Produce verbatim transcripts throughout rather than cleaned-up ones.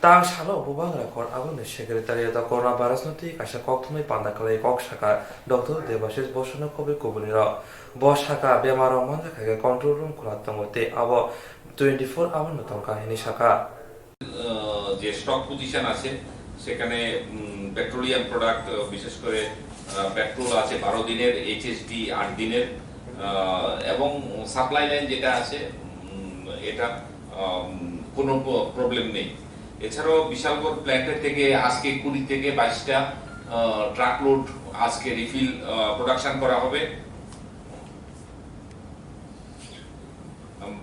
Tang salo Bubagra Court Aboni Secretariat o Coronavirus no twi kaisa kokthumwi panda khlai kok sakha Doctor Debashish Bosonok Kobwi Kubuni rok. Bo sakha bemar rok manjakha khe control room khula tongo tei abo twenty four hour no tongkha hwnwi sakha. আহ, যে stock position আছে, সেখানে, উম, petroleum product, আহ, বিশেষ করে, আহ, পেট্রোল আছে বারো দিনের, এইচএসডি আট দিনের, আহ, এবং সাপ্লাই লাইন যেটা আছে, উম, এটা, আম, কোনো প্র-, প্রবলেম নেই। এছাড়াও বিশালগড় প্ল্যান্টের থেকে আজকে কুড়ি থেকে বাইশটা, আহ, ট্রাক লোড আজকে রিফিল, আহ, প্রোডাকশন করা হবে। উম,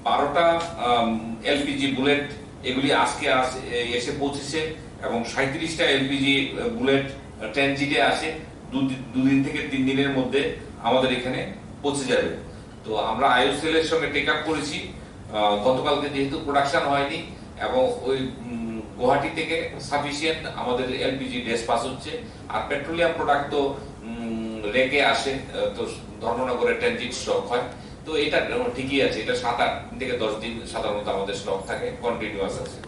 বারোটা, আম, এলপিজি বুলেট এগুলি আজকে আস-, এ-, এসে পৌঁছেছে এবং সাঁইত্রিশটা এলপিজি বুলেট ট্রানজিটে আছে। দুদি-, দুদিন থেকে তিন দিনের মধ্যে আমাদের এখানে পৌঁছে যাবে। তো আমরা আইওসিএল এর সঙ্গে টেক আপ করেছি। আহ, গতকালকে যেহেতু প্রোডাকশন হয়নি এবং ওই, উম, গুয়াহাটি থেকে সাফিসিয়েন্ট আমাদের এলপিজি ডেসপাস হচ্ছে। আর পেট্রোলিয়াম প্রোডাক্ট তো, উম, রেকে আসে, আহ, তো ধর্মনগরে ট্রানজিট স্টক হয়। তো এটা ঠিকই আছে, এটা সাত আট দিন থেকে দশ দিন সাধারণত আমাদের স্টক থাকে, কন্টিনিউয়াস আছে।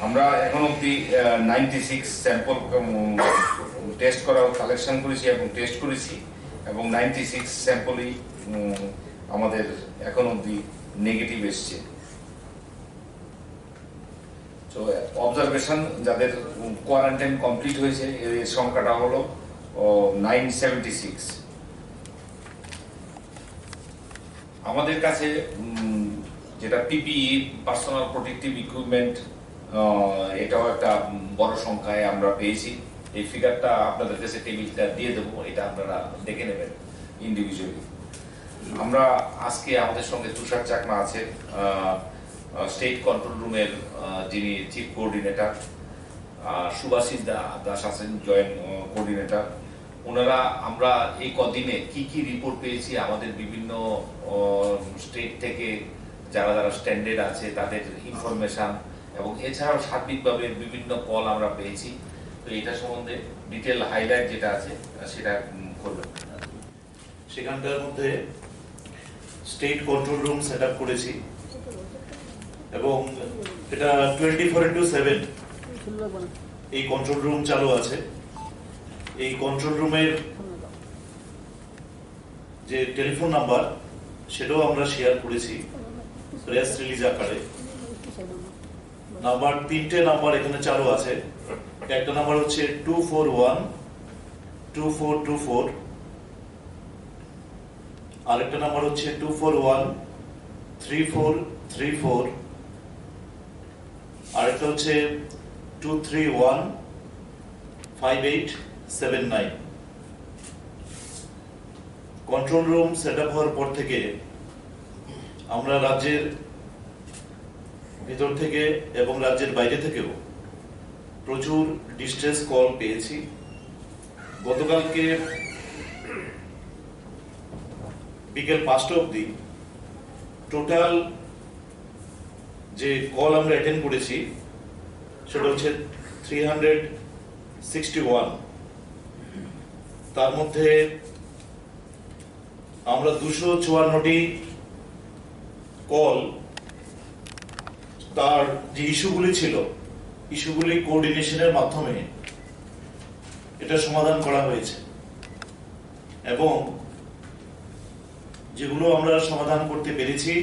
আমরা এখন অবধি, আহ, নাইনটি সিক্স স্যাম্পল, উম, টেস্ট করা, কালেকশন করেছি এবং টেস্ট করেছি এবং নাইনটি সিক্স স্যাম্পলই, উম, আমাদের এখন অবধি নেগেটিভ এসছে। তো অবজারভেশন যাদের, উম, কোয়ারেন্টাইন কমপ্লিট হয়েছে, এর সংখ্যাটা হলো, ও, নাইন সেভেন্টি সিক্স। আমাদের কাছে, উম, যেটা পিপিই, পার্সোনাল প্রোটেক্টিভ ইকুইপমেন্ট, আহ, এটাও একটা, উম, বড় সংখ্যায় আমরা পেয়েছি। এই ফিগারটা আপনাদের কাছে টেবিলটা দিয়ে দেবো, এটা আপনারা দেখে নেবেন ইন্ডিভিজুয়ালি। আমরা আজকে আমাদের সঙ্গে তুষার চাকমা আছেন, আহ, আহ, স্টেট কন্ট্রোল রুমের, আহ, যিনি চিফ কোঅর্ডিনেটর, আহ, সুভাষিস দা-, দাস আছেন জয়েন্ট, আহ, কোঅর্ডিনেটর। ওনারা আমরা এই কদিনে কি কি রিপোর্ট পেয়েছি, আমাদের বিভিন্ন, আহ, স্টেট থেকে যারা যারা স্ট্যান্ডার্ড আছে তাদের ইনফরমেশন এবং এছাড়াও সার্বিকভাবে বিভিন্ন কল আমরা পেয়েছি, তো এটা সম্বন্ধে ডিটেল হাইলাইট যেটা আছে, আহ, সেটা, উম, করবেন। সেখানকার মধ্যে state control room set up করেছি এবং এটা টোয়েন্টি ফোর ইন্টু সেভেন এই কন্ট্রোল রুম চালু আছে। এই কন্ট্রোল রুমের যে টেলিফোন নাম্বার, সেটাও আমরা শেয়ার করেছি প্রেস রিলিজ আকারে। নাম্বার, তিনটে নাম্বার এখানে চালু আছে। একটা নাম্বার হচ্ছে two four one two four two four, আরেকটা নাম্বার হচ্ছে two four one three four three four, আরেকটা হচ্ছে two three one five eight seven nine. Control room set up হওয়ার পর থেকে আমরা রাজ্যের ভিতর থেকে এবং রাজ্যের বাইরে থেকেও প্রচুর ডিস্ট্রেস কল পেয়েছি। গতকালকে বিকেল পাঁচটা অবধি টোটাল যে কল আমরা অ্যাটেন্ড করেছি, সেটা হচ্ছে থ্রি হান্ড্রেড সিক্সটি ওয়ান। তার মধ্যে আমরা দুশো চুয়ান্নটি কল, তার যে ইস্যুগুলি ছিল, ইস্যুগুলি কোঅর্ডিনেশনের মাধ্যমে এটা সমাধান করা হয়েছে এবং যেগুলো আমরা সমাধান করতে পেরেছি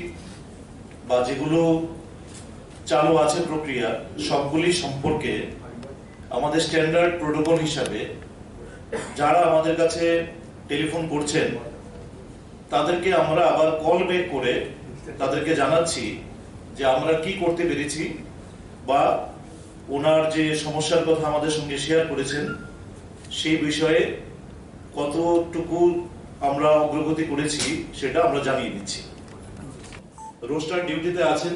বা যেগুলো চালু আছে প্রক্রিয়া, সবগুলি সম্পর্কে আমাদের স্ট্যান্ডার্ড প্রোটোকল হিসাবে যারা আমাদের কাছে টেলিফোন করছেন, তাদেরকে আমরা আবার কল ব্যাক করে তাদেরকে জানাচ্ছি যে আমরা কি করতে পেরেছি বা ওনার যে সমস্যার কথা আমাদের সঙ্গে শেয়ার করেছেন, সেই বিষয়ে কতটুকু আমরা অগ্রগতি করেছি, সেটা আমরা জানিয়ে দিচ্ছি। রোস্টার ডিউটিতে আছেন,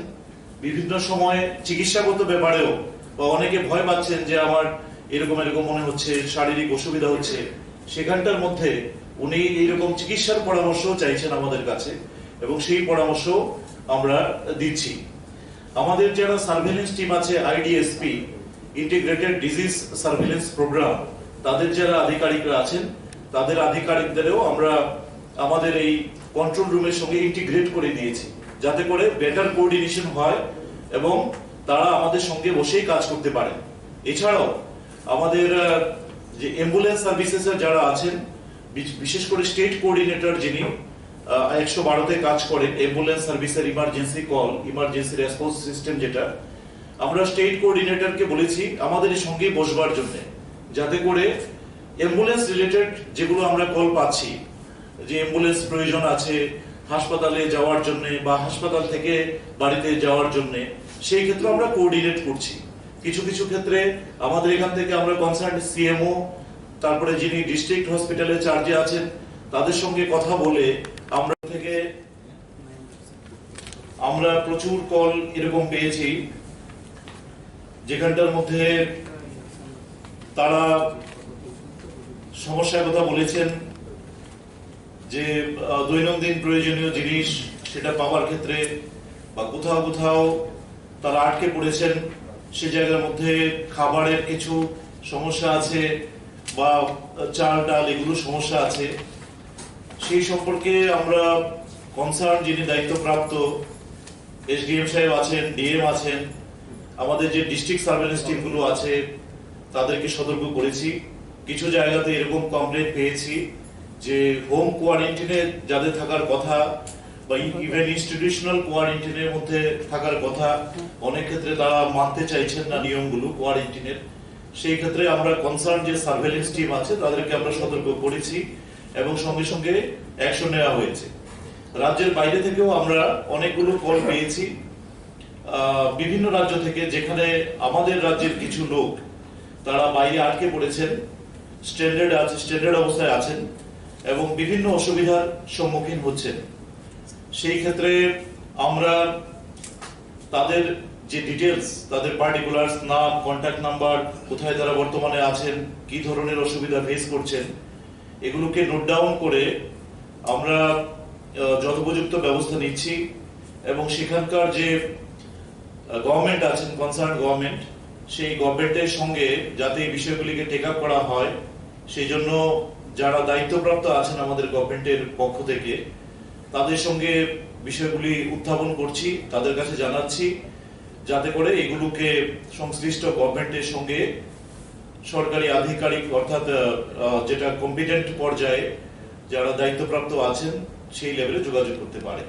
বিভিন্ন সময় চিকিৎসাগত ব্যাপারেও, বা অনেকে ভয় পাচ্ছেন যে আমার এরকম এরকম মনে হচ্ছে, শারীরিক অসুবিধা হচ্ছে, সেখানটার মধ্যে উনি এইরকম চিকিৎসার পরামর্শ চাইছেন আমাদের কাছে, এবং সেই পরামর্শ আমরা দিচ্ছি। আমাদের যারা সার্ভেলেন্স টিম আছে, আইডিএসপি, ইন্টিগ্রেটেড ডিজিজ সার্ভেলেন্স প্রোগ্রাম, তাদের যারা আধিকারিকরা আছেন, তাদের আধিকারিকদেরও আমরা আমাদের এই কন্ট্রোল রুমের সঙ্গে ইন্টিগ্রেট করে দিয়েছি, যাতে করে বেটার কোঅর্ডিনেশন হয় এবং তারা আমাদের সঙ্গে বসেই কাজ করতে পারেন। এছাড়াও আমাদের আহ, যে অ্যাম্বুলেন্স সার্ভিসেসের যারা আছেন, বিশ- বিশেষ করে স্টেট কোঅর্ডিনেটর যিনি একশো বারোতে কাজ করেন, অ্যাম্বুলেন্স সার্ভিসের emergency call, emergency response system যেটা, আমরা স্টেট কোঅর্ডিনেটরকে বলেছি আমাদের সঙ্গে বসবার জন্য, যাতে করে অ্যাম্বুলেন্স রিলেটেড যেগুলো আমরা কল পাচ্ছি, যে অ্যাম্বুলেন্স প্রয়োজন আছে হাসপাতালে যাওয়ার জন্য বা হাসপাতাল থেকে বাড়িতে যাওয়ার জন্য, সেই ক্ষেত্রে আমরা কোঅর্ডিনেট করছি। কিছু কিছু ক্ষেত্রে আমাদের এখান থেকে আমরা কনসার্ন সিএমও, তারপরে যিনি ডিস্ট্রিক্ট হসপিটালের চার্জে আছেন, তাদের সঙ্গে কথা বলে আমরা থেকে আমরা প্রচুর কল এরকম পেয়েছি, যেখানটার মধ্যে তারা সমস্যার কথা বলেছেন যে আহ, দৈনন্দিন প্রয়োজনীয় জিনিস সেটা পাওয়ার ক্ষেত্রে বা কোথাও কোথাও তারা আটকে পড়েছেন, সে জায়গার মধ্যে খাবারের কিছু সমস্যা আছে বা চাল ডাল এগুলো সমস্যা আছে। সেই সম্পর্কে আমরা কনসার্ন যিনি দায়িত্বপ্রাপ্ত এসডিএম সাহেব আছেন, ডিএম আছেন, আমাদের যে ডিস্ট্রিক্ট সার্ভেলেন্স টিমগুলো আছে তাদেরকে সতর্ক করেছি। কিছু জায়গাতে এরকম কমপ্লেন পেয়েছি যে হোম কোয়ারেন্টিনে যাদের থাকার কথা বা ইভেন ইনস্টিটিউশনাল কোয়ারেন্টিনের মধ্যে থাকার কথা, অনেক ক্ষেত্রে তারা মানতে চাইছেন না নিয়মগুলো কোয়ারেন্টিনের। সেই ক্ষেত্রে আমরা কনসার্ন যে সার্ভেলেন্স টিম আছে তাদেরকে আমরা সতর্ক করেছি এবং সঙ্গে সঙ্গে অ্যাকশন নেওয়া হয়েছে। রাজ্যের বাইরে থেকেও আমরা অনেকগুলো কল পেয়েছি, আহ, বিভিন্ন রাজ্য থেকে, যেখানে আমাদের রাজ্যের কিছু লোক তারা বাইরে আটকে পড়েছেন, স্ট্যান্ডার্ড আছে, স্ট্যান্ডার্ড অবস্থায় আছেন এবং বিভিন্ন অসুবিধার সম্মুখীন হচ্ছেন। সেই ক্ষেত্রে আমরা তাদের যে ডিটেলস, তাদের পার্টিকুলার্স, নাম, কন্ট্যাক্ট নাম্বার, কোথায় তারা বর্তমানে আছেন, কী ধরনের অসুবিধা ফেস করছেন, এগুলোকে নোট ডাউন করে আমরা আহ, যথোপযুক্ত ব্যবস্থা নিচ্ছি এবং সেখানকার যে গভর্নমেন্ট আছেন, কনসার্ন গভর্নমেন্ট, সেই গভর্নমেন্টের সঙ্গে যাতে এই বিষয়গুলিকে টেক আপ করা হয়, সেই জন্য যারা দায়িত্বপ্রাপ্ত আছেন আমাদের গভর্নমেন্টের পক্ষ থেকে, তাদের সঙ্গে বিষয়গুলি উত্থাপন করছি, তাদের কাছে জানাচ্ছি, যাতে করে এগুলোকে সংশ্লিষ্ট গভর্নমেন্টের সঙ্গে সরকারি আধিকারিক, অর্থাৎ আহ, আহ, যেটা কম্পিটেন্ট পর্যায়ে যারা দায়িত্বপ্রাপ্ত আছেন, সেই লেভেলে যোগাযোগ করতে পারে।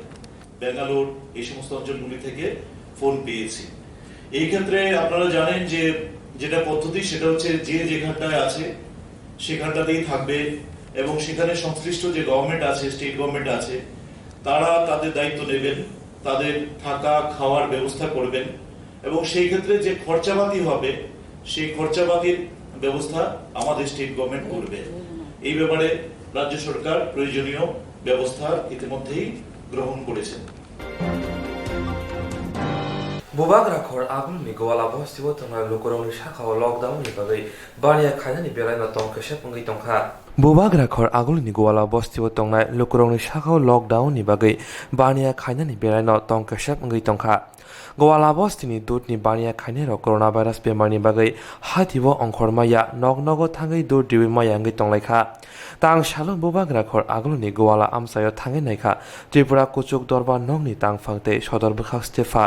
ব্যাঙ্গালোর, এই সমস্ত অঞ্চলগুলি থেকে ফোন পেয়েছি। এই ক্ষেত্রে আপনারা জানেন যে যেটা পদ্ধতি, সেটা হচ্ছে যে যেখানটায় আছে সেখানটাতেই থাকবে এবং সেখানে সংশ্লিষ্ট যে গভর্নমেন্ট আছে, স্টেট গভর্নমেন্ট আছে, তারা তাদের দায়িত্ব নেবেন, তাদের থাকা খাওয়ার ব্যবস্থা করবেন এবং সেই ক্ষেত্রে যে খরচাপাতি হবে, সেই খরচাপাতির ব্যবস্থা আমাদের স্টেট গভর্নমেন্ট করবে। এই ব্যাপারে রাজ্য সরকার প্রয়োজনীয় ব্যবস্থা ইতিমধ্যেই গ্রহণ করেছেন। Bubagra khor agulni Gwala bostio tongnai lukurokni sakao lockdown ni bagwi baniya khainani belaino tong kesep wngwi tongkha. Bubagra khor agulni Gwala bostio tongnai lukurokni sakao lockdown ni bagwi baniya khainani belaino tong kesep wngwi tongkha. Gwala bostini dudni baniya khainairok coronavirus bemarni bagwi haithibo ongkhor maya, nok nogo thangwi dud riwi maya wngwi tonglaikha. Tang salo Bubagra khor agulni Gwala amchaio thangwi naikha Tripura kuchuk dorbar nokni tangphang tei sodor bwkhak Stefa.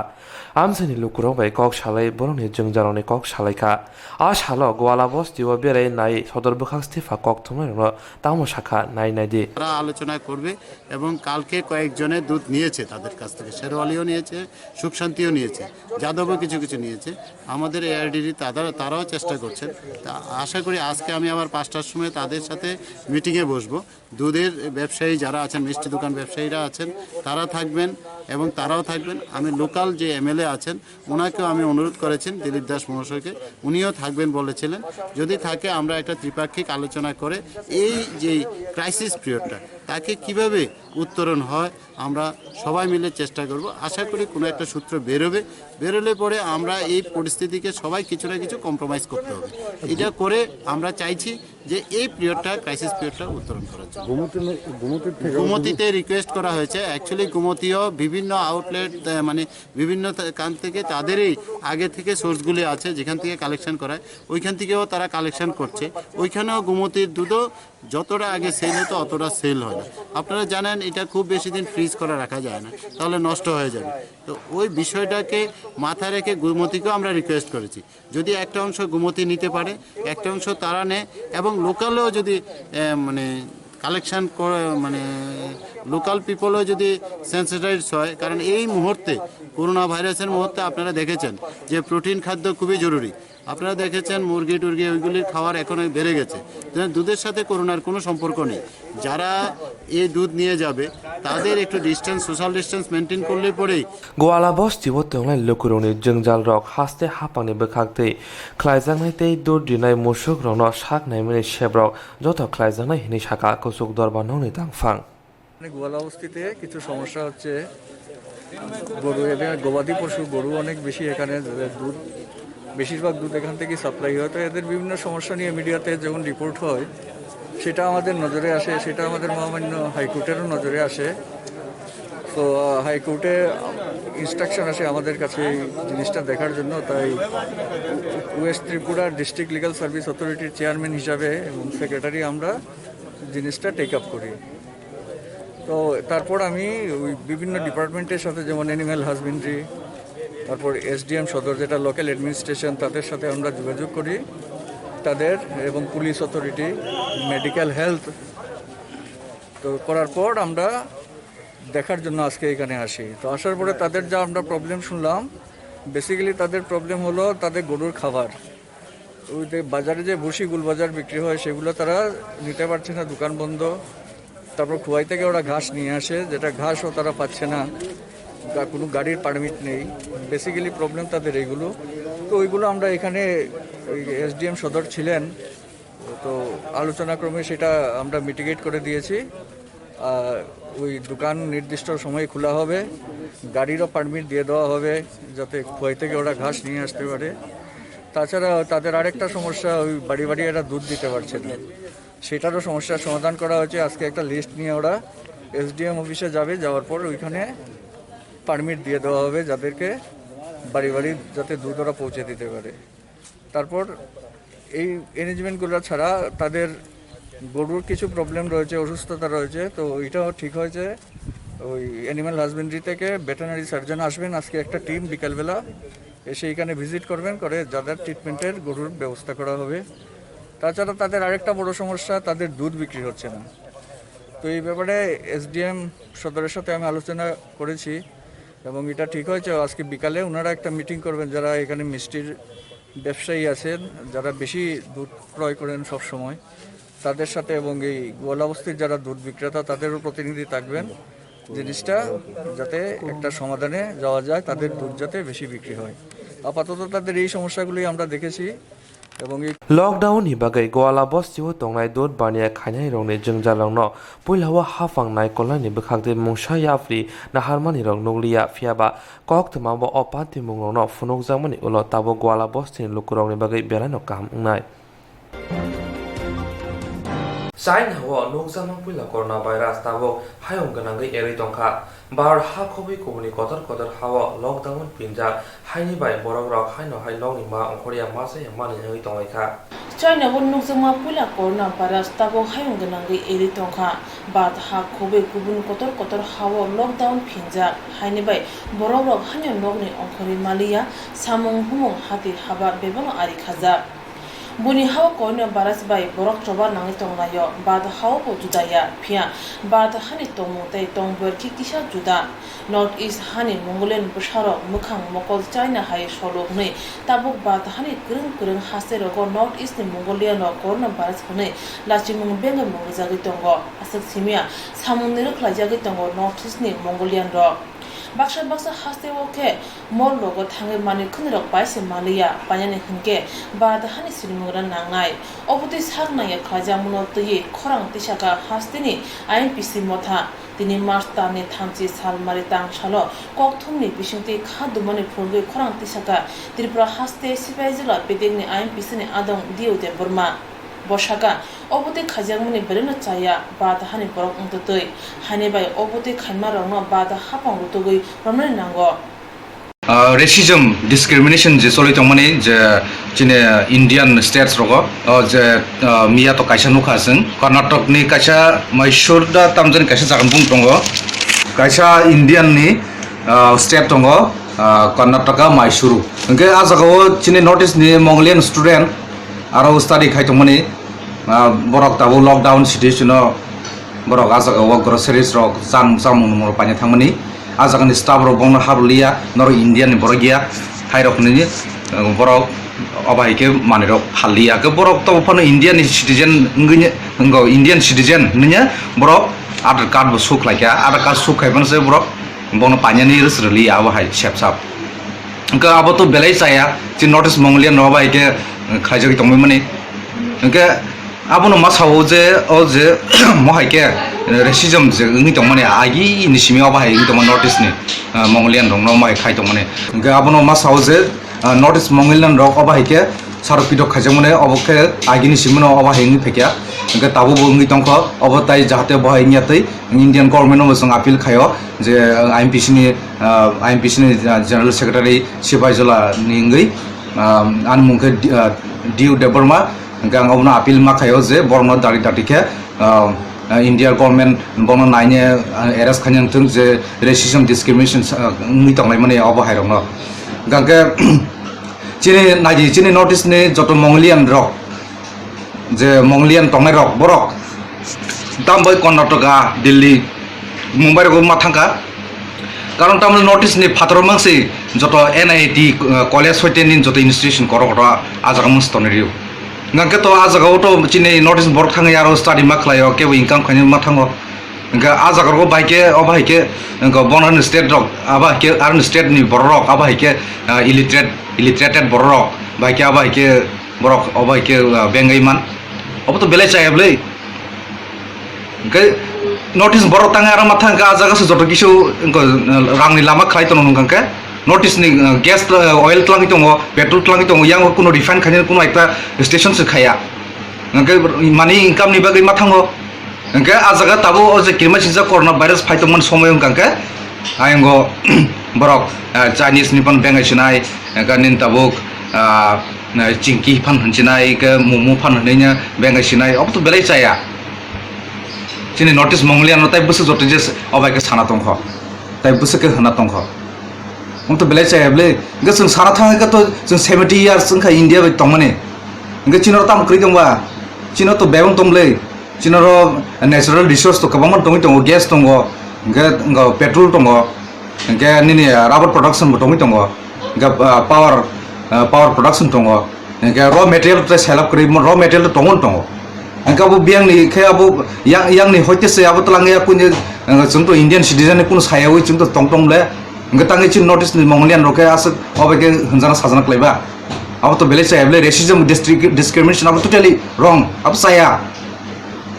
Amchaini lukurok bai kok salai borokni jwngjalrokni kok salaikha. A salo Gwala bostio berai nai sodor bwkhak Stefa kok thumnairokno tamo sakha nai naidi. তারা আলোচনা করবে এবং কালকে কয়েকজনে দুধ নিয়েছে তাদের কাছ থেকে, শেরওয়ালিও নিয়েছে, সুখ শান্তিও নিয়েছে, যাদবও কিছু কিছু নিয়েছে। আমাদের এআরডিডি তারা, তারাও চেষ্টা করছেন। তা আশা করি আজকে আমি আবার পাঁচটার সময় তাদের সাথে মিটিংয়ে বসবো। দুধের ব্যবসায়ী যারা আছেন, মিষ্টি দোকান ব্যবসায়ীরা আছেন, তারা থাকবেন এবং তারাও থাকবেন। আমি লোকাল যে এমএলএ আছেন, ওনাকেও আমি অনুরোধ করেছেন, দিলীপ দাস মহাশয়কে, উনিও থাকবেন বলেছিলেন। যদি থাকে, আমরা একটা ত্রিপাক্ষিক আলোচনা করে এই যে ক্রাইসিস পিরিয়ডটা, তাকে কিভাবে উত্তরণ হয়, আমরা সবাই মিলে চেষ্টা করব। আশা করি কোনো একটা সূত্র বেরোবে, বেরোলে পরে আমরা এই পরিস্থিতিকে সবাই কিছু না কিছু কম্প্রোমাইজ করতে হবে। এটা করে আমরা চাইছি যে এই পিরিয়ডটা, ক্রাইসিস পিরিয়ডটা উত্তরণ করার জন্য। গোমতী ন-, গোমতীর থেকে গোমতীতে রিকোয়েস্ট করা হয়েছে। অ্যাকচুয়ালি গোমতীও বিভিন্ন আউটলেট, আহ, মানে বিভিন্ন তা-, কান থেকে তাদেরই আগে থেকে সোর্সগুলি আছে, যেখান থেকে কালেকশন করায়, ওইখান থেকেও তারা কালেকশন করছে। ওইখানেও গোমতীর দুধও যতটা আগে সেল হতো অতটা সেল হয় না। আপনারা জানেন, এটা খুব বেশি দিন ফ্রিজ করে রাখা যায় না, তাহলে নষ্ট হয়ে যাবে। তো ওই বিষয়টাকে মাথায় রেখে গুমতিকেও আমরা রিকোয়েস্ট করেছি, যদি একটা অংশ গুমতি নিতে পারে, একটা অংশ তারা নেয়, এবং লোকালেও যদি আহ, মানে কালেকশন করে, মানে লোকাল পিপলও যদি সেন্সিটাইজ হয়, কারণ এই মুহূর্তে, করোনা ভাইরাসের মুহূর্তে আপনারা দেখেছেন যে প্রোটিন খাদ্য খুবই জরুরি। আপনারা দেখেছেন মুরগি টুরগি ওইগুলির খাওয়ার এখন বেড়ে গেছে। তো দুধের সাথে করোনার কোনো সম্পর্ক নেই। যারা এই দুধ নিয়ে যাবে, তাদের একটু ডিস্টেন্স, সোশ্যাল ডিস্টেন্স মেনটেন করলে পরেই Gwala bosti o tongnai lukurokni jwngjal rok haste hapangni bwkhak twi khlaijaknai tei dud rinai musuk rokno sak naimani sebrok joto khlaijaknai hinwi saka kuchuk dorba nokni tangphang. মানে গোয়ালা বস্তিতে কিছু সমস্যা হচ্ছে, গরু, এদের গবাদি পশু, গরু অনেক বেশি এখানে, যাদের দুধ, বেশিরভাগ দুধ এখান থেকে সাপ্লাই হয়। তো এদের বিভিন্ন সমস্যা নিয়ে মিডিয়াতে যখন রিপোর্ট হয়, সেটা আমাদের নজরে আসে, সেটা আমাদের মহামান্য হাইকোর্টেরও নজরে আসে। তো আহ, হাইকোর্টে ইনস্ট্রাকশন আসে আমাদের কাছে এই জিনিসটা দেখার জন্য। তাই ওয়েস্ট ত্রিপুরা ডিস্ট্রিক্ট লিগ্যাল সার্ভিস অথরিটির চেয়ারম্যান হিসাবে এবং সেক্রেটারি আমরা জিনিসটা টেক আপ করি। তো তারপর আমি ওই বিভিন্ন ডিপার্টমেন্টের সাথে, যেমন অ্যানিম্যাল হাজবেন্ডারি, তারপর এসডিএম সদর, যেটা লোকাল অ্যাডমিনিস্ট্রেশন, তাদের সাথে আমরা যোগাযোগ করি, তাদের এবং পুলিশ অথরিটি, মেডিকেল হেলথ। তো করার পর আমরা দেখার জন্য আজকে এখানে আসি। তো আসার পরে তাদের যা আমরা প্রবলেম শুনলাম, বেসিক্যালি তাদের প্রবলেম হলো তাদের গরুর খাবার। ওই যে বাজারে যে ভুসি গুলবাজার বিক্রি হয়, সেগুলো তারা নিতে পারছে না, দোকান বন্ধ। তারপর খোয়াই থেকে ওরা ঘাস নিয়ে আসে, যেটা ঘাসও তারা পাচ্ছে না, গা-, কোনো গাড়ির পারমিট নেই। বেসিক্যালি প্রবলেম তাদের এইগুলো। তো ওইগুলো আমরা এখানে, ওই এসডিএম সদর ছিলেন, তো আলোচনা ক্রমে সেটা আমরা মিটিগেট করে দিয়েছি। আর ওই দোকান নির্দিষ্ট সময়ে খোলা হবে, গাড়িরও পারমিট দিয়ে দেওয়া হবে, যাতে খোয়াই থেকে ওরা ঘাস নিয়ে আসতে পারে। তাছাড়া তাদের আরেকটা সমস্যা, ওই বাড়ি বাড়ি এরা দুধ দিতে পারছে না, সেটারও সমস্যার সমাধান করা হয়েছে। আজকে একটা লিস্ট নিয়ে ওরা এসডিএম অফিসে যাবে, যাওয়ার পর ওইখানে পারমিট দিয়ে দেওয়া হবে যাদেরকে, বাড়ি বাড়ি যাতে দুধ ওরা পৌঁছে দিতে পারে। তারপর এই অ্যারেঞ্জমেন্টগুলো ছাড়া তাদের গরুর কিছু প্রবলেম রয়েছে, অসুস্থতা রয়েছে, তো ওইটাও ঠিক হয়েছে। ওই অ্যানিম্যাল হাজবেন্ডারি থেকে ভেটেরিনারি সার্জন আসবেন আজকে একটা টিম বিকালবেলা, এসে এখানে ভিজিট করবেন, করে যাদের ট্রিটমেন্টের গরুর ব্যবস্থা করা হবে। তাছাড়া তাদের আরেকটা বড় সমস্যা, তাদের দুধ বিক্রি হচ্ছে না। তো এই ব্যাপারে এসডিএম সদরের সাথে আমি আলোচনা করেছি এবং এটা ঠিক হয়েছে, আজকে বিকালে ওনারা একটা মিটিং করবেন, যারা এখানে মিষ্টির ব্যবসায়ী আছেন, যারা বেশি দুধ ক্রয় করেন সব সময়, তাদের সাথে এবং এই গোয়ালা বস্তির যারা দুধ বিক্রেতা, তাদেরও প্রতিনিধি থাকবেন, জিনিসটা যাতে একটা সমাধানে যাওয়া যায়, তাদের দুধ যাতে বেশি বিক্রি হয়। আপাতত তাদের এই সমস্যাগুলি আমরা দেখেছি এবং এই Lockdown ni bagwi Gwala bosti o tongnai dud baniya khainai rokni jwngjalrokno puila o haphang naikolnai ni bwkhak twi mungsa yapri naharmani rok nukliya, phiyaba koktwma bo o patimung rokno phunukjakmani ulo tabuk Gwala bosti ni lukurokni bagwi belai no kaham wngnai. China o nukjakma puila corona virus tabuk hayung gwnangwi erwi tongkha. Bharat ha khobwi kubuni kotor kotor hao lockdown pinjak, haini bai borok rok haino hai nokni ma ongkhorya ma chaya mani wngwi tonglaikha. China o nukjakma puila corona virus tabuk hayung gwnangwi erwi tongkha. Bharat ha khobwi kubuni kotor kotor hao lockdown phinjak, haini bai borok rok haino nokni ongkhorwi maliya, samung humung hati haba bebano ari khajak. Buini hao corona virus bai borok choba nangwi tonglaio, Bharat hao bo juda ya, phiya Bharat hani tongmung tei tongboyar khe kisa juda. North East hani Mongolian bwsarok mwkhang mokol China hai solo hwnwi tabuk Bharat hani kwrwng kwrwng haste rogo North East ni Mongolian rok corona virus hwnwi lachimung bengwi mungrijagwi tongo. Aswk simiya samung nirwk khlaijagwi tongo North East ni Mongolian rok. Baksa baksa haste o khe mol rogo thangwi manwi khwnwi rok bai se maliya, painani hinkhe Bharat hani sinimungra nangnai. Obotwi sak nangya khlaijakmano twiwi khorang tisaka hasteni I M P C motha. Tini March talni thamchi sal mari tang salo kokthumni bisingtwi kha dumani phurgwi khorang tisaka Tripura haste Sipaijala bedekni I M P C ni adong Diu Debbarma. Bo saka, obotwi khaijakmani belai no chaya, Bharat hani borok wngtwtwi. Haini bai obotwi khaima rokno Bharat haphang rutugwi romnani nango. Ah, racism, discrimination je choli tongmani je chini Indian states rogo, o je, ah, miya to kaisa nukha chwng Karnataka ni kaisa Mysore da tamjani kaisa jaga bung tongo, kaisa Indian ni, ah, state tongo, ah, Karnataka, Mysuru. Hwnkhe ah jagao chini North East ni Mongolian student aro study khai tongmani, ah, borok tabuk lockdown situation o borok ah jagao groceries rok chang-, chamung nwng rok paina thangmani. Ah jagani staff rok bono habrwliya, norok India ni borok ya, hai rok hinwi, ah, borok obo hai khe manwi rok phalliya. Khe borok to phano India ni citizen wngwi, wngwi Indian citizen hinwi borok Aadhaar card bo show khlaikha, Aadhaar card show khaiphano se borok bono painani rwsrwliya abo hai sepsap. Hwnkhe abo to belai chaya, chini North East Mongolian rok bai khe, eh, khlaijagwi tongwi mani. Hwnkhe abono ma sao je, o je, mo hai khe, eh, racism je wngwi tongmani, agi ni simi o bahai wngwi tongmani North East ni, eh, Mongolian rok no mo hai khai tongmani. Hwnkhe abono ma sao je, eh, North East Mongolian rok o bahai khe sarok pidok khaijakmani, obo khe agi ni simi no o bahai wngwi phaikha. Hwnkhe tabuk bo wngwi tongkha, obo tai jahate bo hai wngya twi Indian government no bo chwng appeal khaio. Je, ah, I M P C ni, ah, I M P C ni, ah, General Secretary Sipai Jola ni wngwi, ah, ani mung khe D-, ah, D U Debbarma, hwnkhe ang obono appeal ma khaio je borokno dari dati khe, ah, ah, India government bono naine, ah, arrest khaina wngthung je racism discrimination, ah, wngwi tonglaimani obo hai rokno. Hwnkhe chini naidi chini North East ni joto Mongolian rok, je Mongolian tongnai rok, borok tambai Karnataka, Delhi, Mumbai rogo ma thangkha. Karon tamoni North East ni phataro mangsi joto N I T, eh, college hoite ni joto institution korok koto ah jaga mangsi tonwi rio. Hwnkhe to ah jaga o to chini North East borok thangwi aro study ma khlaio, kebo income khainwi ma thango. Hwnkhe ah jaga rogo bai khe, o bai khe, hwnkhe bono state rok, abo hai khe aroni state ni borok rok, abo hai khe, ah, illiterate, illiterated borok rok, bai khe abo hai khe borok obo hai khe, ah, bengwi man. Obo to belai chaya bwlwi. Hwnkhe North East borok tangwi aro ma thangkha, ah jaga se joto kisu, wngkha, ah, rangni lama khlai tono nung kha khe. North East ni, ah, gas, ah, oil twlangwi tongo, petrol twlangwi tongo, yang kuno refine khainani kuno ekta station se khaya. Hwnkhe mani income ni bagwi ma thango. Hwnkhe ah jaga tabuk o je kirima singsa corona virus phai tongmani somoi wngkha khe, ayang o borok, ah, Chinese ni phano bengai sinai, hwnkhe nini tabuk, ah, chingki phan hinsinai, hwnkhe momo phan hinwi no bengai sinai, obo to belai chaya. Chini North East Mongolian no tai bwswk joto je obo hai khe sana tongkho, tai bwswk khe hwnna tongkho. Omo to belai chaya bwle. Hwnkhe chwng sana thangwi khe to chwng seventy years wngkha India bai tongmani. Hwnkhe chini oro tamo kwrwi tongba? Chini oro to bebak tong bwle. Chini oro natural resource to kwbangma tongwi tongo, gas tongo, hwnkhe, hwnkhe petrol tongo, hwnkhe nini rubber production bo tongwi tongo, hwnkhe, ah, power, ah, power production tongo, hwnkhe raw material tei selap kwrwi raw material to tongo tongo. Hwnkhe abo biyang ni khe abo yang, yang ni hoite se abo twlang ya kuni, ah, chwng to Indian citizen ni kunu sayawi chwng to tong tong le. Hwnkhe tangwi chini North East ni Mongolian rok khe aswk obo khe hwnjana sajana kwlaiba. Abo to belai chaya bwle, racism, distri-, discrimination abo totally wrong, abo chaya.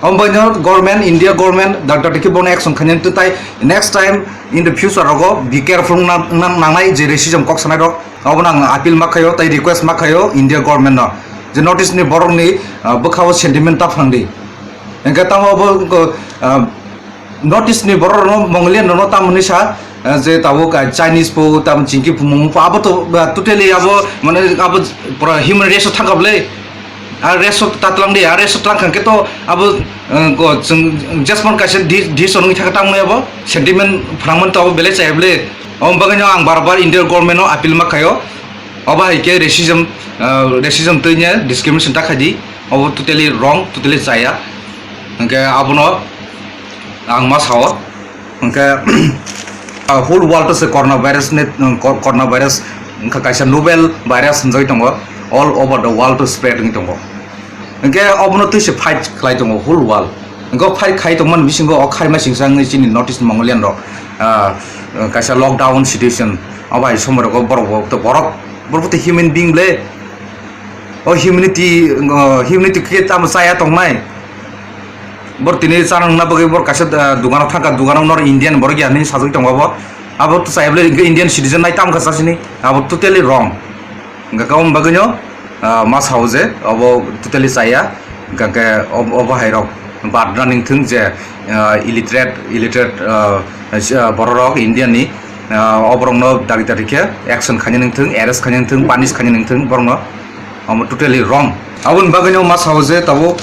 Omo bai no government, India government, doctor tiki bono action khainani tei next time in the future rogo be careful nang, nang, nangnai je racism kok sanai rok. Obo nang appeal ma khayo tei request ma khayo India government no. Je North East ni borok ni, ah, bwkha o sentiment ta phang di. Hwnkhe tamo bo, ah, North East ni borok rok no Mongolian rok no tamo hinwi sa, ah, je tabuk, ah, Chinese po, tamo chingki po, momo po, abo to, ah, totally abo, mane abo pura human race o thangkha bwle. A rest o ta tlang di, a rest o tlang kha khe to abo, eh, go chwng jesmon kaisa di, di sonwi thaka tang abo sentiment phrangmani to abo belai chaya bwle. Omo bagwi no ang bar bar India government no appeal ma khayo. Obo hai khe racism, eh, racism twi nya discrimination ta kha di. Obo totally wrong, totally chaya. Hwnkhe abono ang ma sao. Hwnkhe, ah, whole world se corona virus ni, um, cor-, corona virus wngkha kaisa novel virus hinjagwi tongo, all over the world to spread wngwi tongo. Hwnkhe obono twi se fight khlai tongo whole world. Hwnkhe o fight khai tongmani bisingo o khaima singsa wngwi chini North East Mongolian rok, ah, kaisa lockdown situation, abo hai somoi rogo borok bo, to borok, borok bo to human being le. O humanity, o humanity khe tamo chaya tongnai. Bor tini chana wngna bagwi bor kaisa, ah, dugano thangkha, dugano nor Indian borok ya hinwi sajagwi tongo abo. Abo to chaya bwle Indian citizen nai tamo kha chasini. Abo totally wrong. Hwnkhe omo bagwino, ah, ma sao je obo totally chaya. Hwnkhe ob-, obo hai rok badna ningthung je, ah, illiterate, illiterate, ah, ah, borok rok Indian ni Ah, o borokno dari dari khe action khaina nangthung, arrest khaina nangthung, punish khaina nangthung borokno. Omo totally wrong. Aboni bagwino ma sao je tabuk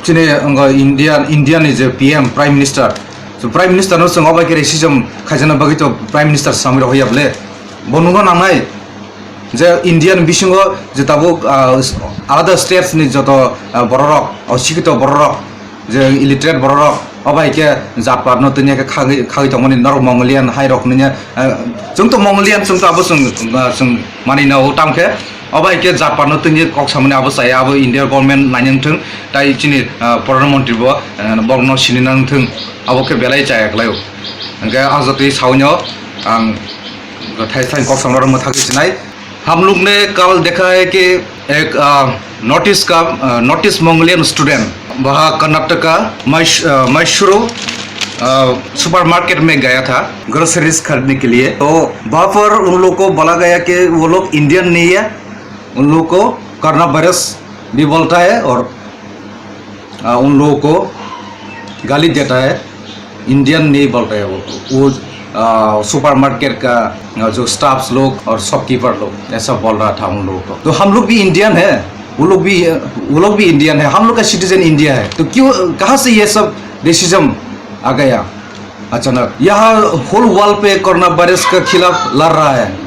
chini wngkha India, India ni je P M, Prime Minister. So Prime Minister no chwng obai khe racism khaijana bagwi to Prime Minister samwi rok ya bole. Bo nungno nangnai je India ni bisingo je tabuk, ah, alada states ni joto, ah, bororok, osikito bororok, je illiterate bororok, obai khe jat pat no tini khe khagwi, khagwi tongmani norok Mongolian hai rok nini, ah, chwng to Mongolian, chwng to abo chwng, ah, chwng mani na o tam khe obai khe jat pat no tini kok samani abo chaya, abo India government nainang thung, tai chini, ah, Pradhan Mantri bo, ah, borok no sini nang thung, abo khe belai chaya kwlai o. Hwnkhe ah jotoi sawi no ang thai thai kok samani rok mwthagwi sinai. हम लोग ने कल देखा है कि एक, अ, north east का, अ, north east Mongolian student वहाँ कर्नाटका मैस-, अ, मैसूरू, अ, सुपरमार्केट में गया था ग्रोसरीज खरीदने के लिए। तो वहाँ पर उन लोग को बोला गया कि वो लोग इंडियन नहीं है, उन लोग को कोरोना वायरस भी बोलता है और आ, उन लोगों को गाली देता है, इंडियन नहीं बोलता है वो। वो, आ, सुपरमार्केट का, आ, जो स्टाफ्स लोग और शॉपकीपर लोग ऐसा बोल रहा था उन लोगों को। तो हम लोग भी इंडियन है, वो लोग भी, वो लोग भी इंडियन है, हम लोग का सिटीजन इंडिया है, तो क्यों, कहाँ से ये सब रेसिज्म आ गया? अचानक यहाँ होल वर्ल्ड पे कोरोना वायरस के खिलाफ लड़ रहा है,